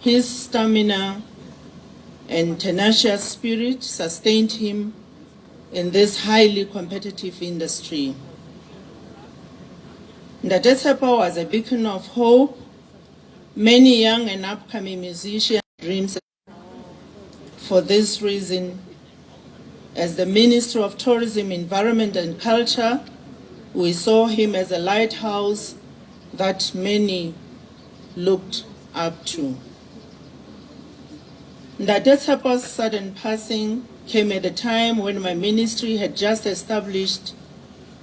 His stamina and tenacious spirit sustained him in this highly competitive industry. Ntate Tshepo was a beacon of hope. Many young and upcoming musicians dreams. For this reason, as the Minister of Tourism, Environment and Culture, we saw him as a lighthouse that many looked up to. Ntate Tshepo's sudden passing came at a time when my ministry had just established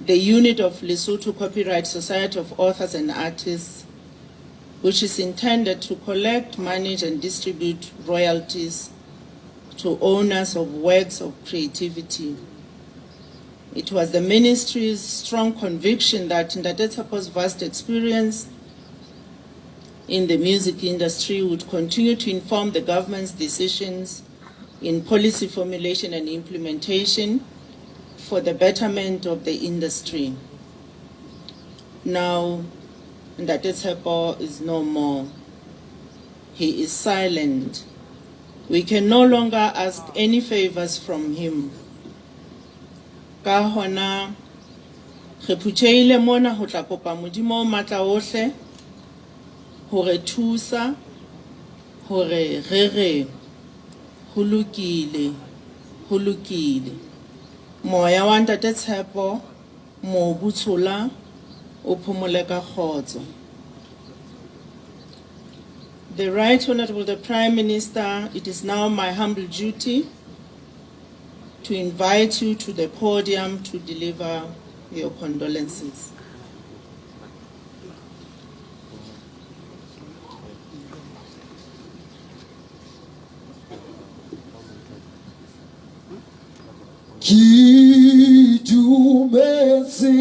the unit of Lesotho Copyright Society of Authors and Artists, which is intended to collect, manage, and distribute royalties to owners of works of creativity. It was the ministry's strong conviction that Ntate Tshepo's vast experience in the music industry would continue to inform the government's decisions in policy formulation and implementation for the betterment of the industry. Now, Ntate Tshepo is no more. He is silent. We can no longer ask any favors from him. Ka hona, re phuthehile mona ho tla kopa Modimo o matla ohle ho re thusa hore re re ho lokile, ho lokile. Moya wa Ntate Tshepo mobu tshola o phomole ka kgotso. The Right Honorable the Prime Minister, it is now my humble duty to invite you to the podium to deliver your condolences. Ke dumetse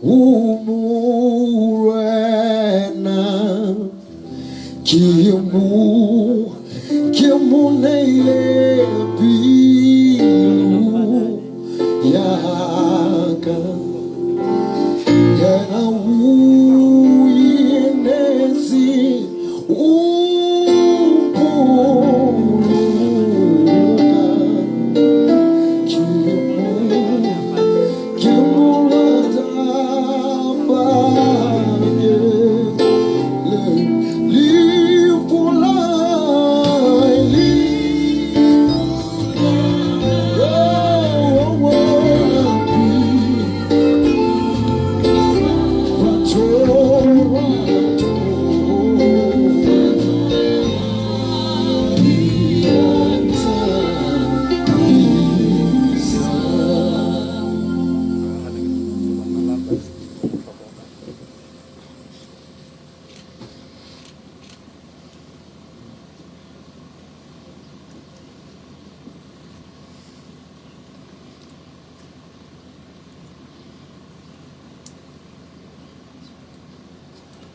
ho Morena, ke mo ke mo neile pelo ya ka, yena o inetse o mpoloka. Ke mo ke mo rata pake le lefu la le oh, oh,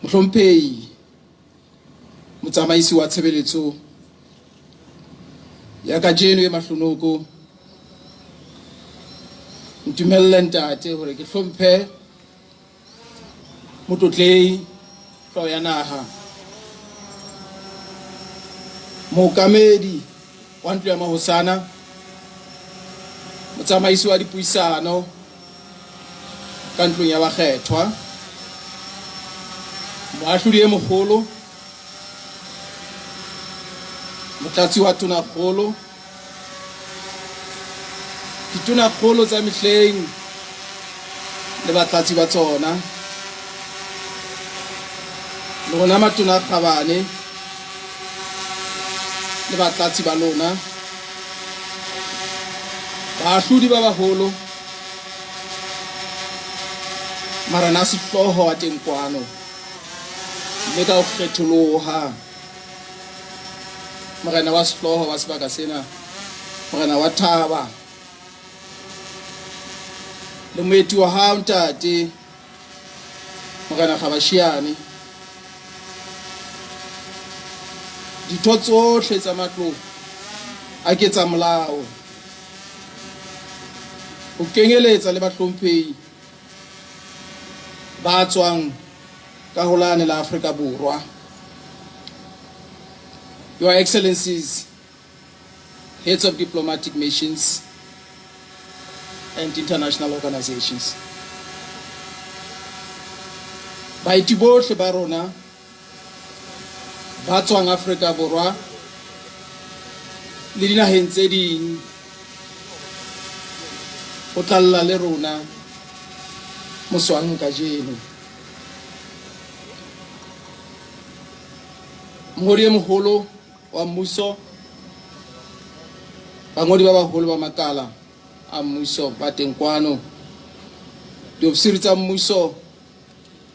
Mohlomphehi Motsamaisi wa tshebeletso ya kajeno e mahlonoko, ntumelle ntate hore ke hlomphe Motlotlehi hlooho ya naha, mookamedi wa ntlo ya mahosana, motsamaisi wa dipuisano ka ntlong ya bakgethwa, moahlodi e mogolo, motlatsi wa tonakgolo, Ditonakgolo tsa mehleng le batlatsi ba tsona, lona matona a kgabane le batlatsi ba lona, baahlodi ba baholo, marena a sehlooho a teng kwano, mme ka ho kgetholoha Morena wa sehlooho wa sebaka sena, Morena wa thaba, le moeti wa hao ntate, Morena Gabashiane, ditho tsohle tsa matlo a ke tsa molao, ho kenyeletsa le bahlomphehi ba tswang ka ho lane la Afrika Borwa. Your Excellencies, heads of diplomatic missions and international organizations. Baeti bohle ba rona ba tswang Afrika Borwa le dinaheng tse ding ho tlalla le rona moswang kajeno. Mongodi e moholo wa mmuso, bangodi ba baholo ba makala a mmuso ba teng kwano, diofisiri tsa mmuso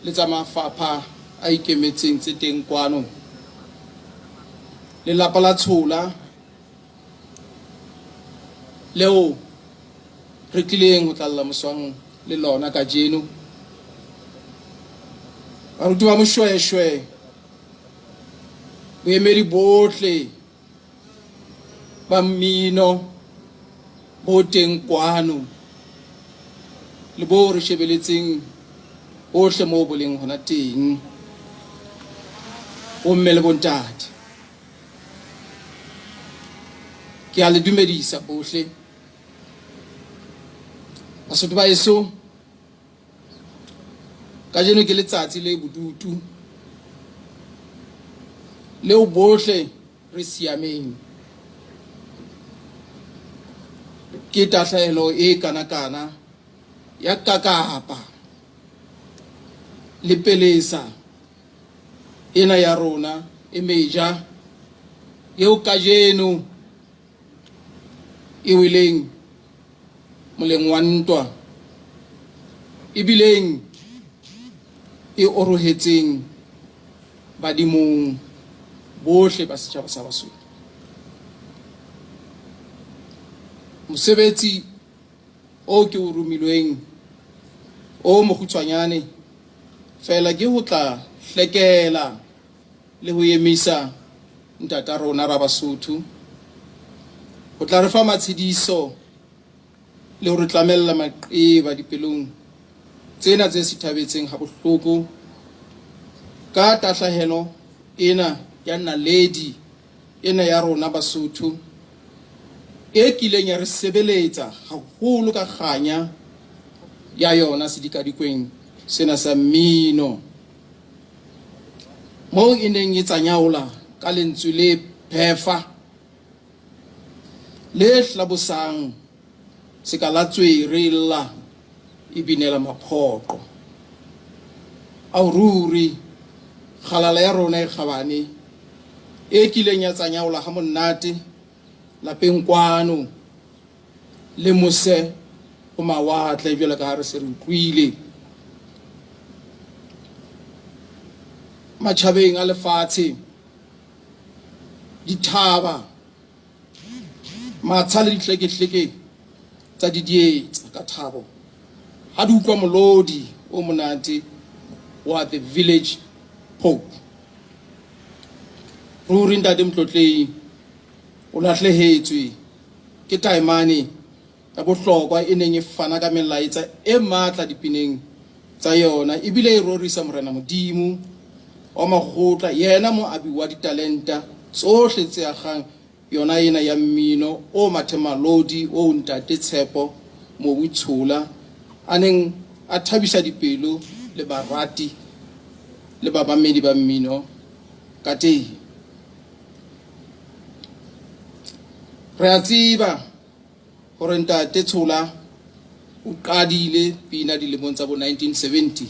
le tsa mafapha a ikemetseng tse teng kwano, lelapa la Tshola leo re tlileng ho tlalla moswang le lona kajeno, baruti ba Moshoeshoe, boemedi bohle ba mmino bo teng kwano le bo re shebeletseng hohle moo bo leng hona teng, bomme le bontate, ke a le dumedisa bohle. Basotho ba heso, kajeno ke letsatsi le bodutu leo bohle re siameng. Ke tahlehelo e kanakana ya kakapa le pelesa ena ya rona e meja eo kajeno e weleng moleng wa ntwa ebileng e orohetseng badimong bohle ba setjhaba sa Basotho. Mosebetsi o ke o romilweng o mokgutshwanyane feela ke ho tla hlekela le ho emisa ntata rona Rabasotho ho tla re fa matshediso le ho re tlamella maqeba dipelong tsena tse sithabetseng habohloko ka tahlehelo ena ya naledi ena ya rona Basotho e kileng ya re sebeletsa haholo ka kganya ya yona sedikadikweng sena sa mmino, moo e neng e tsanyaola ka lentswe le phefa le hlabosang seka la tswere lla e binela maphoqo. Ao ruri, kgalala ya rona e kgabane e kileng ya tsanyaola ha monate lapeng kwano le mose ho mawatle jwalo ka ha re se re utlwile matjhabeng a lefatshe, dithaba, matsha le dihlekehleke tsa didietsa ka thabo ha di utlwa molodi o monate wa The Village Pope. Ruri Ntate Motlotlehi o lahlehetswe ke taemane ya bohlokwa e neng e fana ka melaetsa e matla dipineng tsa yona ebile e rorisa Morena Modimo wa makgotla, yena moabi wa ditalenta tsohle tse akgang yona ena ya mmino o mathemalodi oo Ntate Tshepo Mobu Tshola a neng a thabisa dipelo le barati le bamamedi ba mmino ka teng. Re a tseba hore Ntate Tshola o qadile pina dilemong tsa bo 1970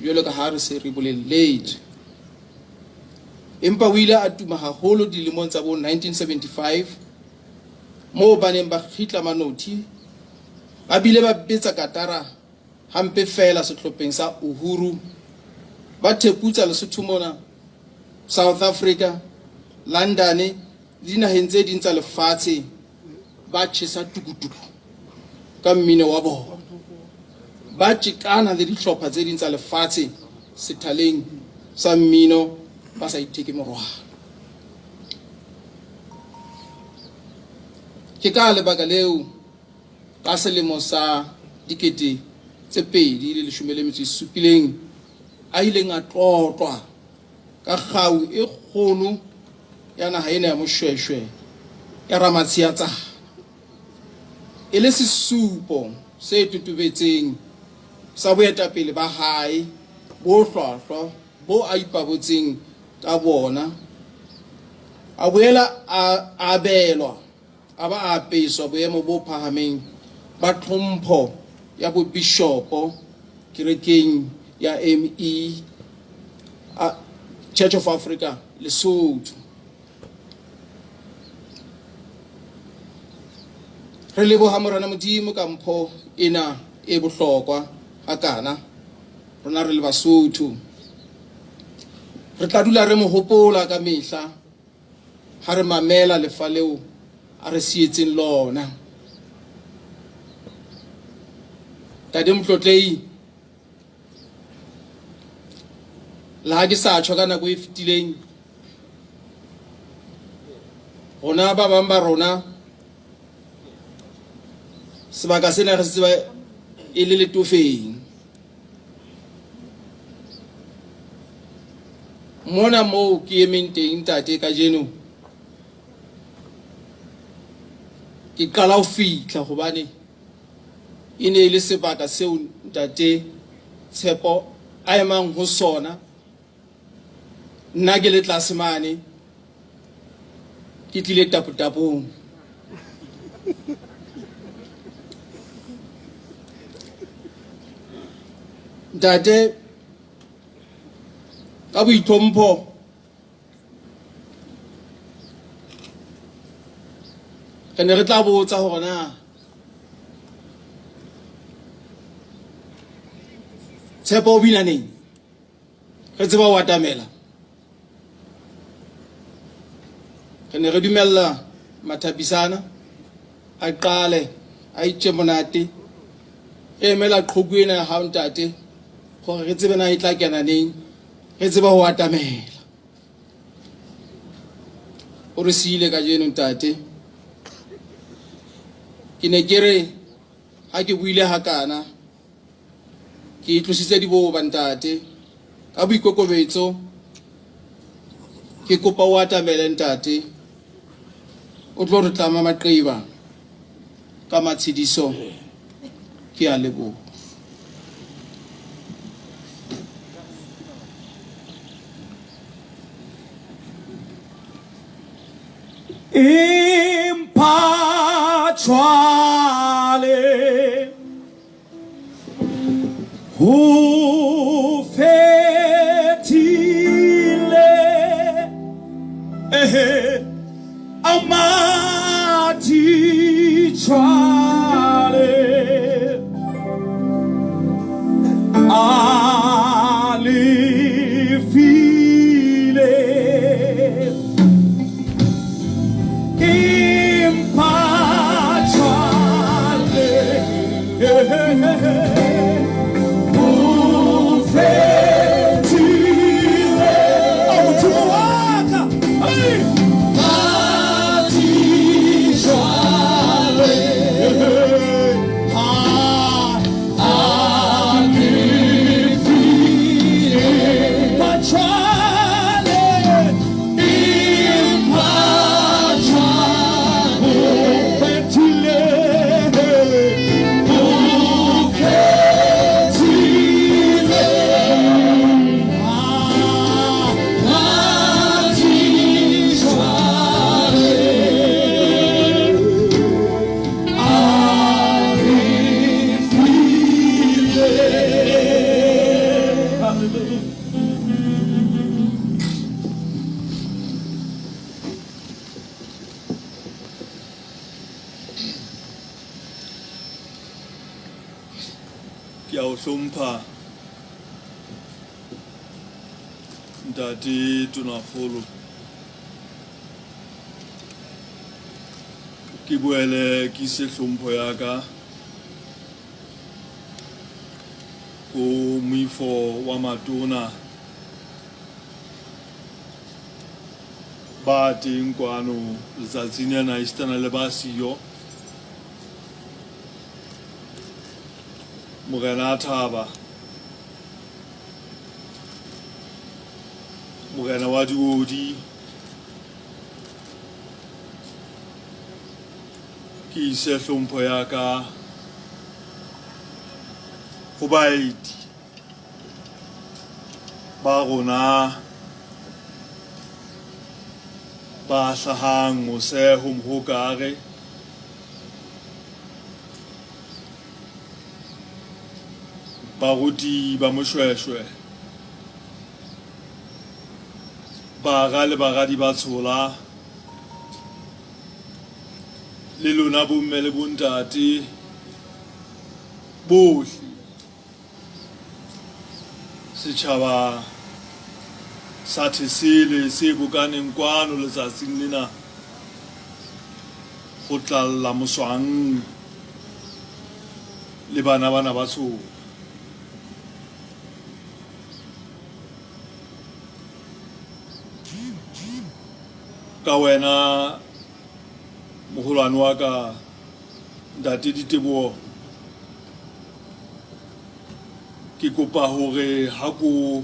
jwalo ka ha re se re bolelletswe. Empa o ile a tuma haholo dilemong tsa bo 1975 moo ba neng ba kgitla manothi ba bile ba betsa katara hampe feela sehlopheng sa Uhuru ba theputsa Lesotho mona, South Africa, London le dinaheng tse ding tsa lefatshe ba tjhesa tukutuku ka mmino wa bona, ba tjekana le dihlopha tse ding tsa lefatshe sethaleng sa mmino ba sa itheke morwalo. Ke ka lebaka leo ka selemo sa 2017 a ileng a tlotlwa ka kgau e kgolo ya naha ena ya Moshweshwe ya Ramatshiatsana e le sesupo se totobetseng sa boetapele ba hae bo hlwahlwa bo a ipabotseng ka bona. A boela a abelwa a ba a apeswa boemo bo phahameng ba tlhompho ya bobishopo kerekeng ya ME Church of Africa Lesotho. Re leboha Morena Modimo ka mpho ena e bohlokwa hakana. Rona re le Basotho re tla dula re mo hopola ka mehla ha re mamela lefa leo a re sietseng lona. Ntate Motlotlehi, le ha ke sa tjho ka nako e fetileng, rona ba bang ba rona sebaka sena re se tseba e le letofeng. Mona moo ke emeng teng ntate kajeno ke qala ho fihla hobane e ne e le sebaka seo ntate Tshepo a emang ho sona nna ke le tlase mane ke tlile tapotapong. Ntate ka boitlhompho re ne re tla botsa hore na Tshepo o bina neng re tseba ho atamela. Re ne re dumella Mathapisana a qale a itje monate, re emela qhoku ena ya hao ntate hore re tsebe na e tla kena neng, re tsebe ho atamela. O re siile kajeno ntate. Ke ne ke re ha ke buile hakana Ke itlositse diboba ntate ka boikokobetso ke kopa o atamele ntate o tlo re tlama maqeba ka matshediso ke a leboha. Empa jwale Ho fetile ehe amathi jwale a lefile empa jwale ho fetile. Modimo wa ka. Ke a o hlompha Ntate Tonakgolo. Ke boele ke ise hlompho ya ka ho moifo wa matona ba teng kwano letsatsing lena esitana le ba siyo. Morena a thaba, Morena wa diodi, ke ise hlompho ya ka ho baeti ba rona ba hlahang mose ho Mohokare. Baruti ba Moshweshwe, bara le baradi ba Tshola, le lona bomme le bontate bohle, setjhaba sa Thesele se bokaneng kwano letsatsing lena ho tlalla Moswang le bana bana ba Tshola. Ka wena moholwane wa ka Ntate Diteboho, ke kopa hore ha ko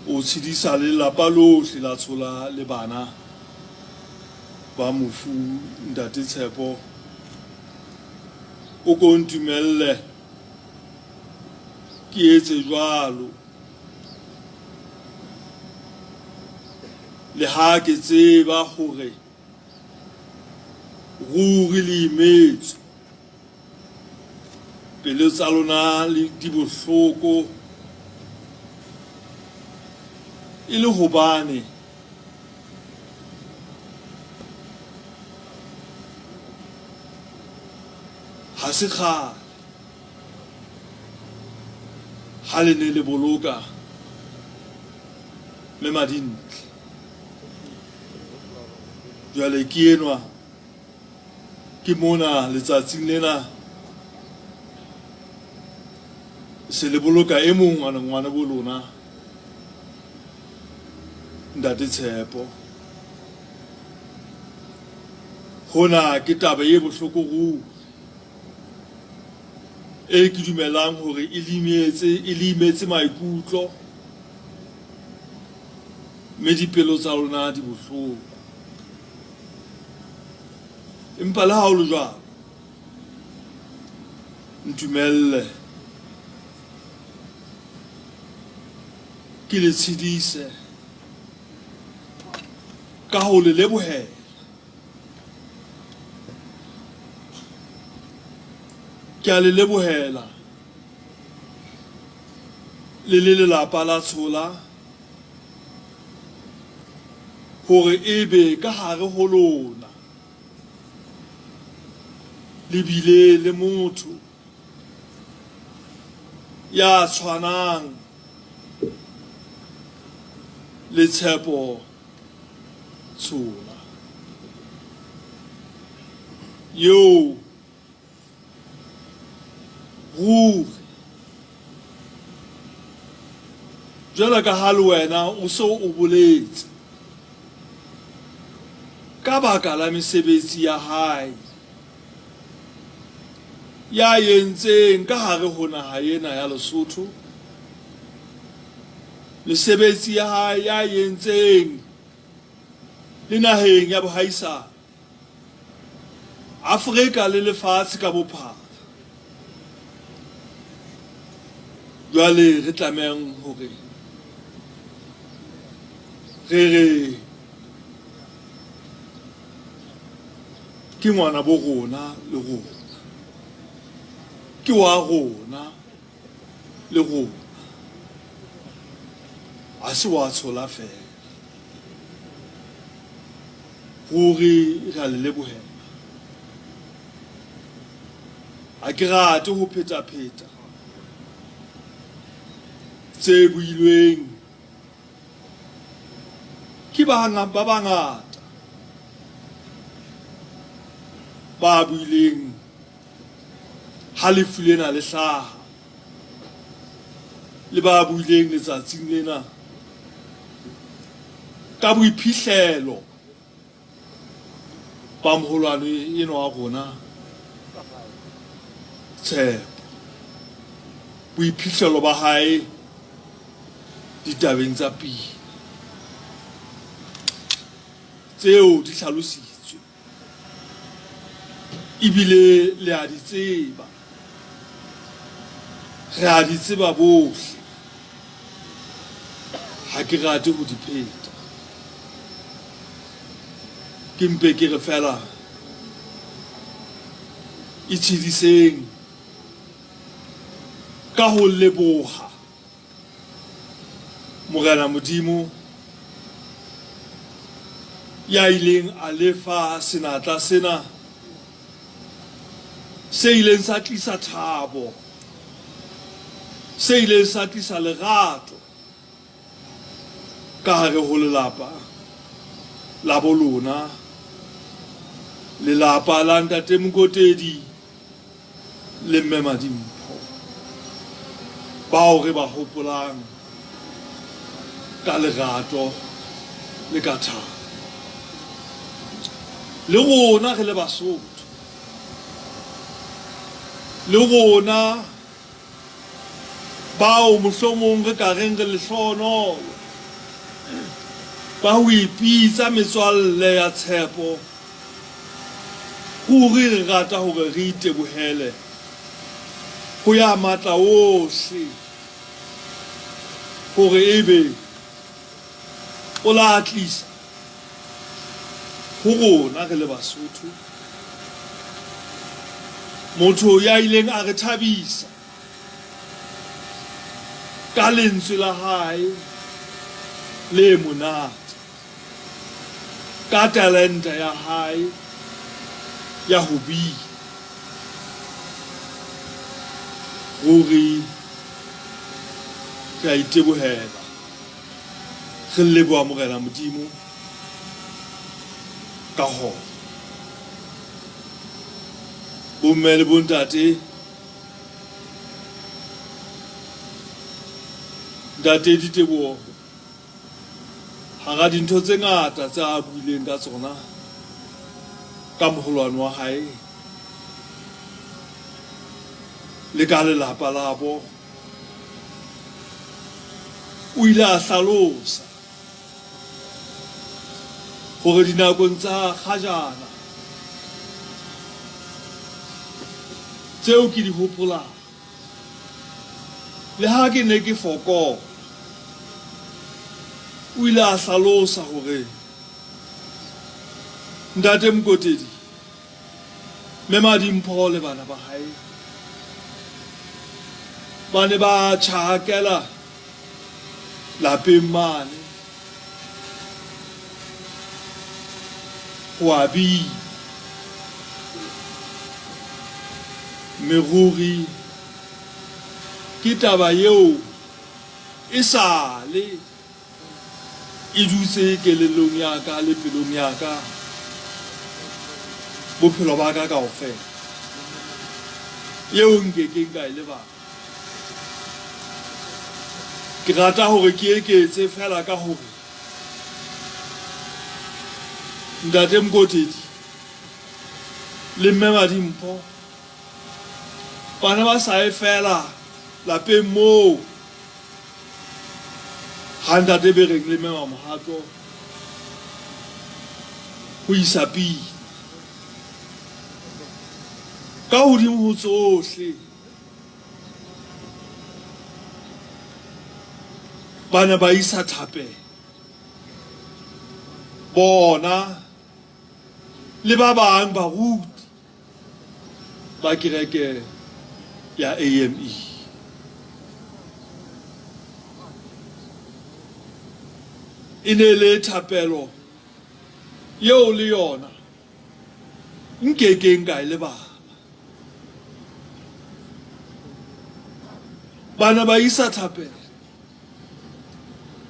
o tshedisa le lelapa lohle la Tshola le bana ba mofu Ntate Tshepo, o ko ntumelle ke etse jwalo. Le ha ke tseba hore ruri le imetswe, pelo tsa lona di bohloko e le hobane ha se kgale ha le ne le boloka Mme Madintle. Jwale ke enwa ke mona letsatsing lena se le boloka e mong ngwana bo lona Ntate Tshepo. Hona ke taba e bohloko ruri e ke dumelang hore e limetse e le imetse maikutlo mme dipelo tsa lona di bohloko. Empa le ha ho le jwalo, ntumelle ke le tshedise ka ho le lebohela. Ke a le lebohela le le lelapa la Tshola hore ebe ka hare ho lona le bile le motho ya tshwanang le Tshepo Tshola eo ruri jwalo ka ha le wena o se o boletse ka baka la mesebetsi ya hae ya entseng ka hare ho naha ena ya Lesotho, mesebetsi ya hae ya entseng le naheng ya bohaisane, Afrika le lefatshe ka bophara. Jwale re tlamehang hore re re ke ngwana bo rona le rona, ke wa rona le rona, ha se wa Tshola feela. Ruri re a le lebohela. Ha ke rate ho pheta-pheta tse builweng ke ba ba bangata ba buileng ha lefu lena le hlaha le ba buileng letsatsing lena ka boiphihlelo ba moholwane enwa wa rona Tshepo, boiphihlelo ba hae ditabeng tsa pina tseo di hlalositswe ebile le a di tseba, re a di tseba bohle. Ha ke rate ho di pheta. Ke mpe ke re feela itshediseng ka ho leboha Morena Modimo ya ileng a lefa senatla sena se ileng sa tlisa thabo, se ileng sa tlisa lerato ka hare ho lelapa la bo lona, lelapa la Ntate Mokotedi le Mme Madimpho, bao re ba hopolang ka lerato le ka thabo. Le rona re le Basotho, le rona bao mohlomong re ka reng re lehlohonolo ba ho ipitsa metswalle ya tshepo, ruri re rata hore re itebohele ho ya Matla Ohle hore ebe o la tlisa ho rona re le Basotho motho ya ileng a re thabisa ka lentswe la hae le monate, ka talenta ya hae ya ho bina. Ruri re a itebohela, re leboha Morena Modimo ka hona. Bomme le bontate, Ntate Diteboho, hara dintho tse ngata tse a buileng ka tsona ka moholwane wa hae le ka lelapa labo, o ile a hlalosa hore dinakong tsa kgajana tseo ke di hopolang, le ha ke ne ke fokola, o ile a hlalosa hore Ntate Mokotedi, Mme Madimpho le bana ba hae ba ne ba tjhakela lapeng mane ho a bina. Mme ruri ke taba eo esale e dutse kelellong ya ka le pelong ya ka bophelo ba ka kaofela, eo nke keng ka e lebala. Ke rata hore ke eketse feela ka hore Ntate Mokotedi le Mme Madimpho ba ne ba sa ye feela lapeng moo ha Ntate Bereng le Mme Mamohato ho isa pina. Ka hodimo ho tsohle, ba ne ba isa thapelo bona le ba bang baruti ba kereke ya AME. E ne le thapelo eo le yona nkekeng ka e lebala. Ba ne ba isa thapelo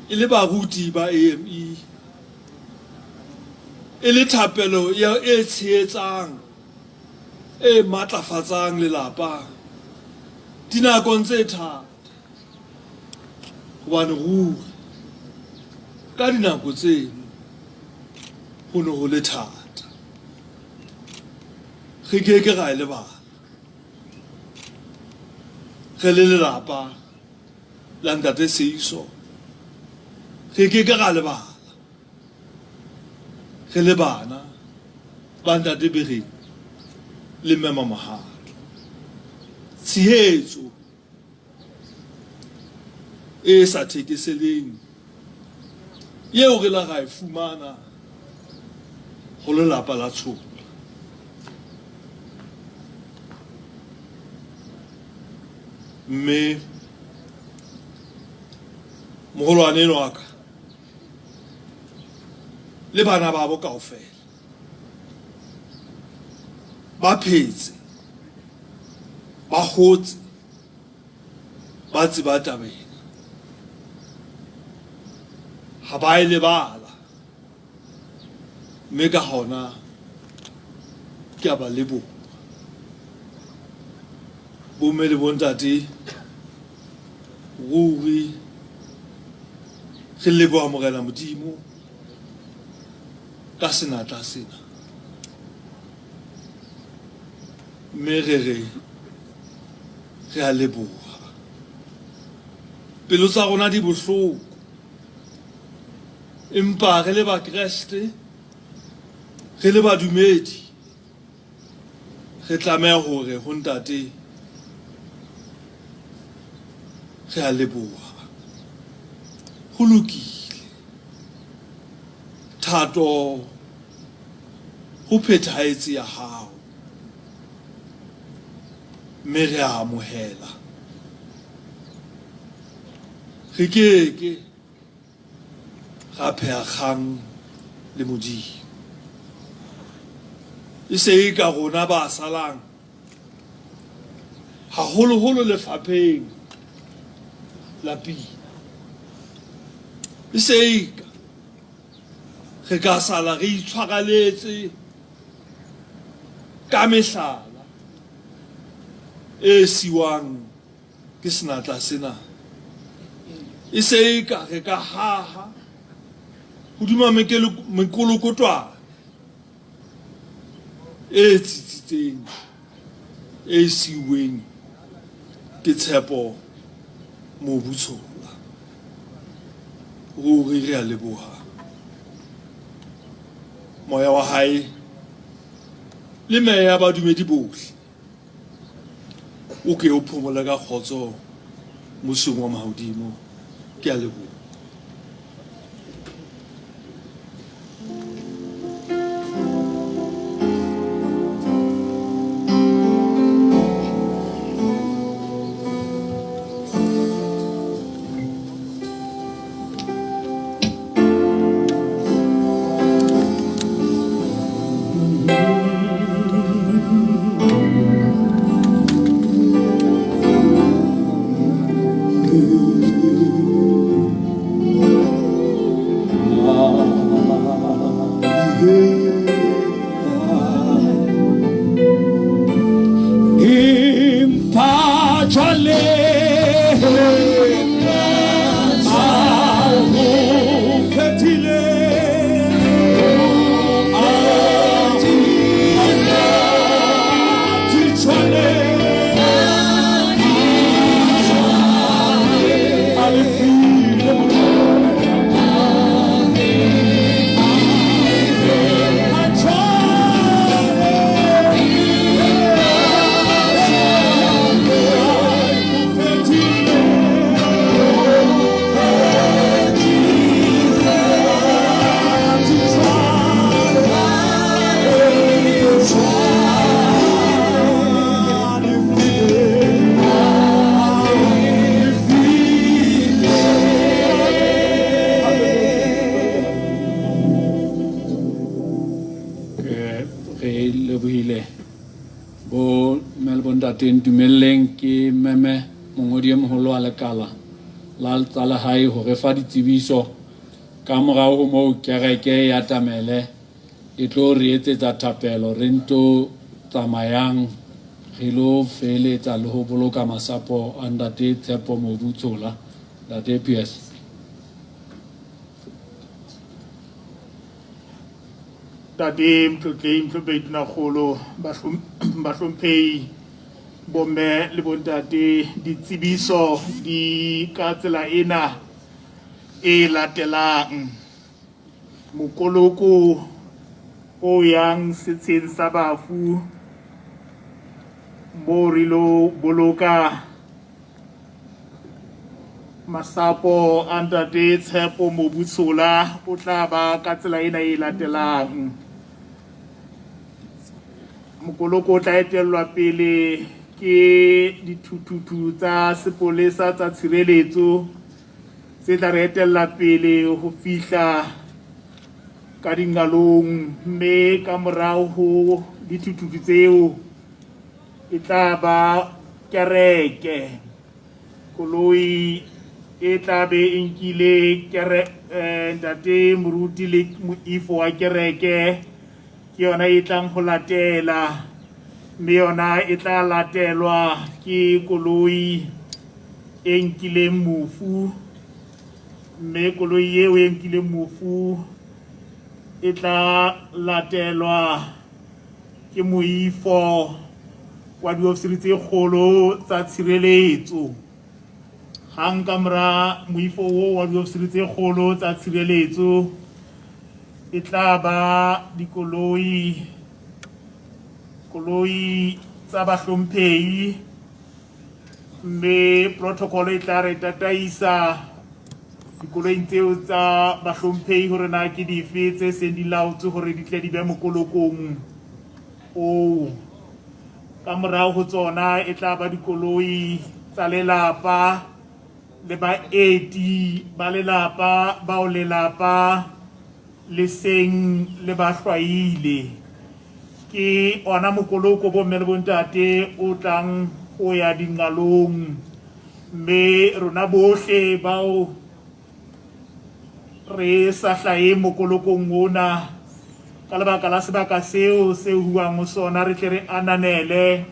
e le baruti ba AME, e le thapelo e tshehetsang, e matlafatsang lelapa dinakong tse thata. Hobane ruri ka dinako tseno ho ne ho le thata. Re ke ke ra e lebala. Re le lelapa la Ntate Seiso, re ke ke ra lebala. Re le bana ba Ntate Bereng le Mme Mamohato. Tshehetso e sa thekeseleng eo re la ra e fumana ho lelapa la Tshola. Mme moholwane enwa wa ka le bana babo kaofela ba phetse, ba hotse, ba tseba taba ena. Ha ba e lebala, mme ka hona ke a ba leboha. Bomme le bontate, ruri re leboha Morena Modimo ka senatla sena. Mme re re re a leboha. Pelo tsa rona di bohloko, empa re le Bakreste, re le badumedi, re tlameha hore ho Ntate re a leboha. Ho lokile. Thato ho phethahetse ya hao, mme re a amohela. Re ke ke ra pheha kgang le Modimo. E se e ka rona ba salang, haholoholo lefapheng la pina. E se e ka re ka sala re itshwaraletse ka mehlala e siwang ke senatla sena. E se e ka re ka haha hodima mekolokotwane e tsitsitseng e siuweng ke Tshepo Mobu Tshola. Ruri re a leboha moya wa hae le meya ya badumedi bohle o ke o phomole ka kgotso mmusong wa mahodimo. Ke a leboha. Re lebohile bo mme le bontate, ntumelleng ke meme mongodi e moholo wa lekala la tsa lehae ho re fa ditsebiso. Ka morao ho moo kereke ya Tamele e tlo re etsetsa thapelo, re nto tsamayang re lo feeletsa le ho boloka masapo a Ntate Tshepo Mobu Tshola. Ntate Pierce. Ntate Mtlotlehi Mohlomphehi Tonakgolo, bahlomphehi, bomme le bontate, ditsebiso di ka tsela ena e latelang. Mokoloko o yang setsheng sa bafu moo re lo boloka masapo a Ntate Tshepo Mobu Tshola o tla ba ka tsela ena e latelang. Mokoloko o tla etellwa pele ke dithuthuthu tsa sepolesa tsa tshireletso tse tla re etella pele ho fihla ka dinqalong, mme ka morao ho dithuthuthu tseo e tla ba kereke. Koloi e tla be e nkile kere, ntate moruti le moifo wa kereke ke yona e tlang ho latela, mme yona e tla latelwa ke koloi e nkileng mofu, mme koloi eo e nkileng mofu e tla latelwa ke moifo wa diofisiri tse kgolo tsa tshireletso. Hang ka mora moifo oo wa diofisiri tse kgolo tsa tshireletso e tla ba dikoloi, koloi tsa bahlomphehi, mme protocol e tla re tataisa dikoloing tseo tsa bahlomphehi hore na ke dife tse seng di laotswe hore di tle di be mokolokong oo. Ka morao ho tsona e tla ba dikoloi tsa lelapa le baeti ba lelapa bao lelapa le seng le ba hlwaile. Ke ona mokoloko bomme le bontate o tlang ho ya dinqalong, mme rona bohle bao re sa hlaheng mokolokong ona ka lebaka la sebaka seo se huwang ho sona, re tle re ananele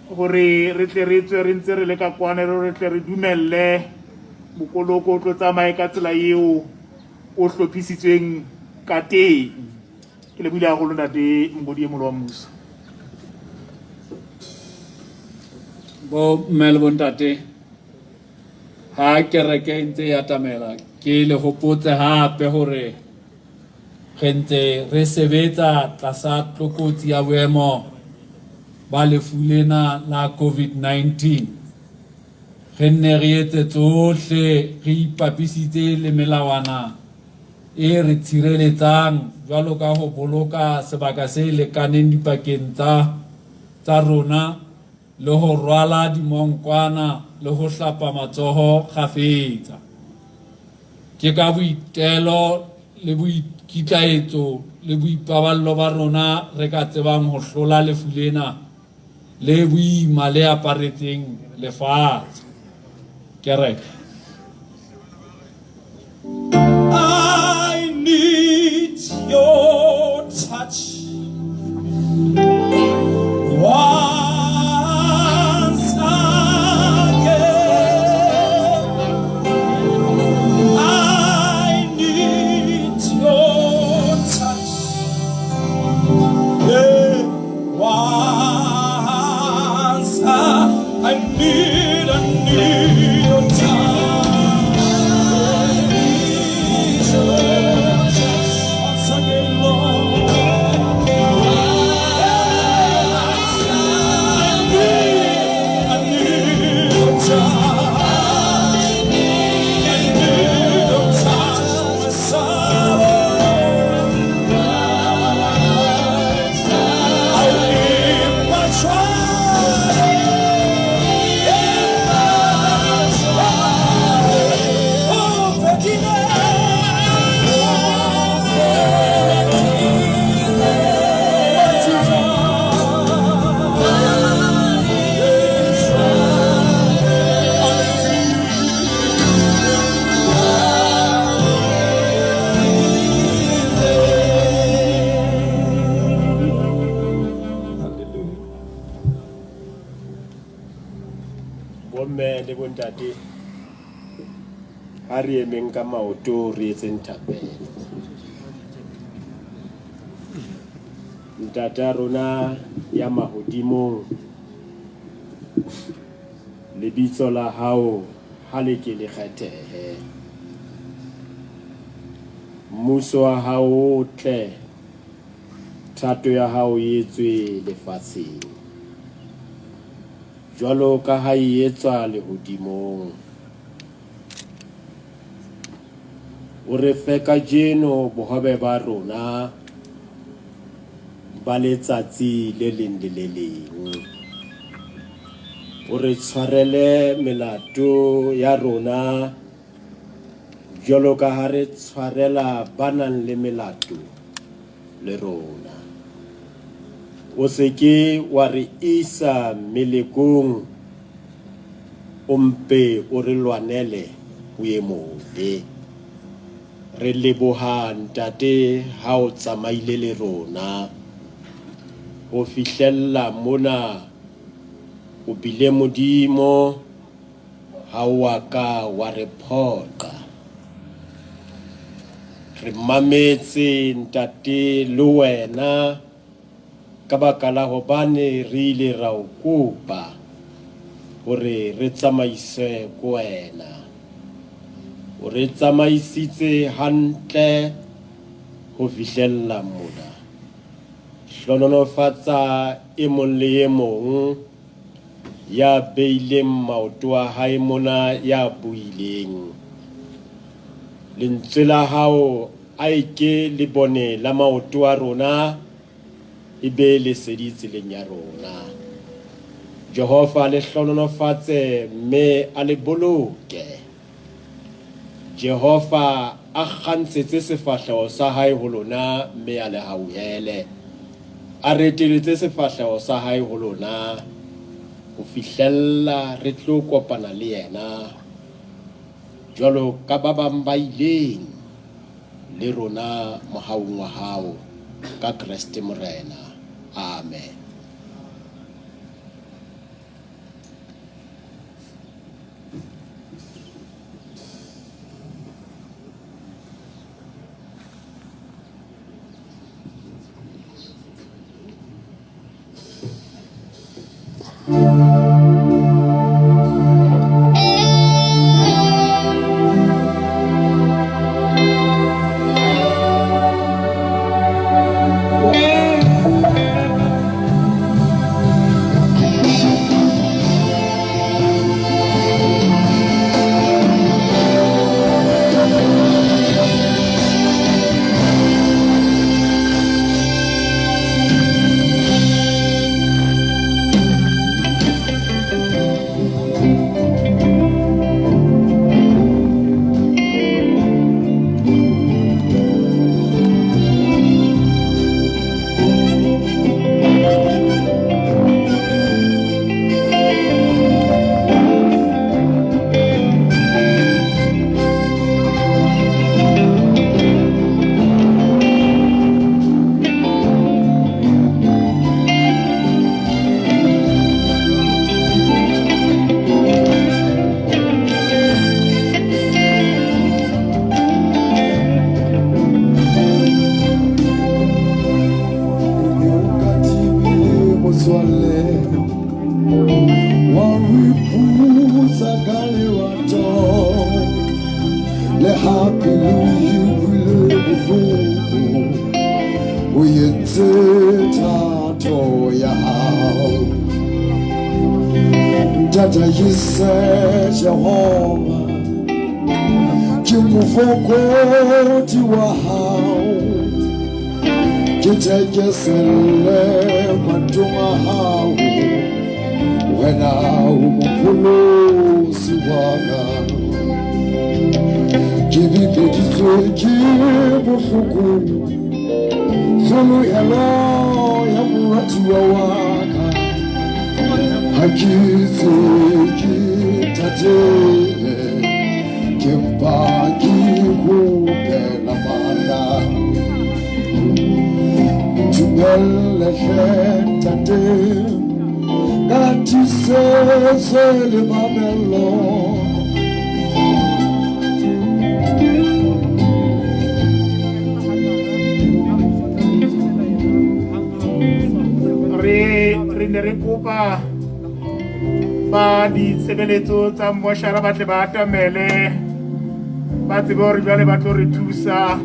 hore re tle re tswe re ntse re le ka kwana, re tle re dumelle mokoloko o tlo tsamaye ka tsela eo o hlophisitsweng ka teng. Ke lebohile haholo ntate mongodi e moholo wa mmuso. Bo mme le bontate, ha kereke e ntse e atamela, ke le hopotse hape hore re ntse re sebetsa tlasa tlokotsi ya boemo ba lefu lena la COVID-19. Re nne re etse tsohle re ipapisitse le melawana e re tshireletsang, jwalo ka ho boloka sebaka se lekaneng dipakeng tsa rona le ho rwala dimonkwana le ho hlapa matsoho kgafetsa. Ke ka boitelo le boikitlaetso le boipaballo ba rona re ka tsebang ho hlola lefu lena le boima le aparetseng lefatshe. Kereke. I need your touch once again. I need your touch. Yeah, once I need your touch. Once again, Lord. I need your touch. I need your touch, Messiah. I'll keep my trial. Bomme le bontate, ha re emeng ka maoto re etseng thapelo. Ntata rona ya mahodimong, lebitso la hao ha le ke le kgethehe. Mmuso wa hao o tle, thato ya hao e etswe lefatsheng jwalo ka ha e etswa lehodimong. O re fe kajeno bohobe ba rona ba letsatsi le leng le le leng. O re tshwarele melato ya rona jwalo ka ha re tshwarela ba nang le melato le rona. O se ke wa re isa melekong, o mpe o re lwanele ho e mobe. Re leboha Ntate ha o tsamaile le rona ho fihlella mona. O bile Modimo, ha o a ka wa re phoqa. Re mametse Ntate le wena ka baka la hobane re ile ra o kopa hore re tsamaiswe ko wena. O re tsamaisitse hantle ho fihlella mona. Hlohonolofatsa e mong le e mong ya beileng maoto a hae mona ya buileng. Lentswe la hao a e ke le bone la maoto a rona e be lesedi tseleng ya rona. Jehova a le hlohonolofatse mme a le boloke. Jehova a kgantshetse sefahleho sa hae ho lona mme a le hauhele. A reteletse sefahleho sa hae ho lona ho fihlella re tlo kopana le yena jwalo ka ba bang ba ileng le rona mohaung wa hao ka Kreste Morena. Amen. Nketsetse le mamello. Re re ne re kopa ba ditshebeletso tsa mmoshara ba tle ba atamele ba tsebe hore jwale ba tlo re thusa.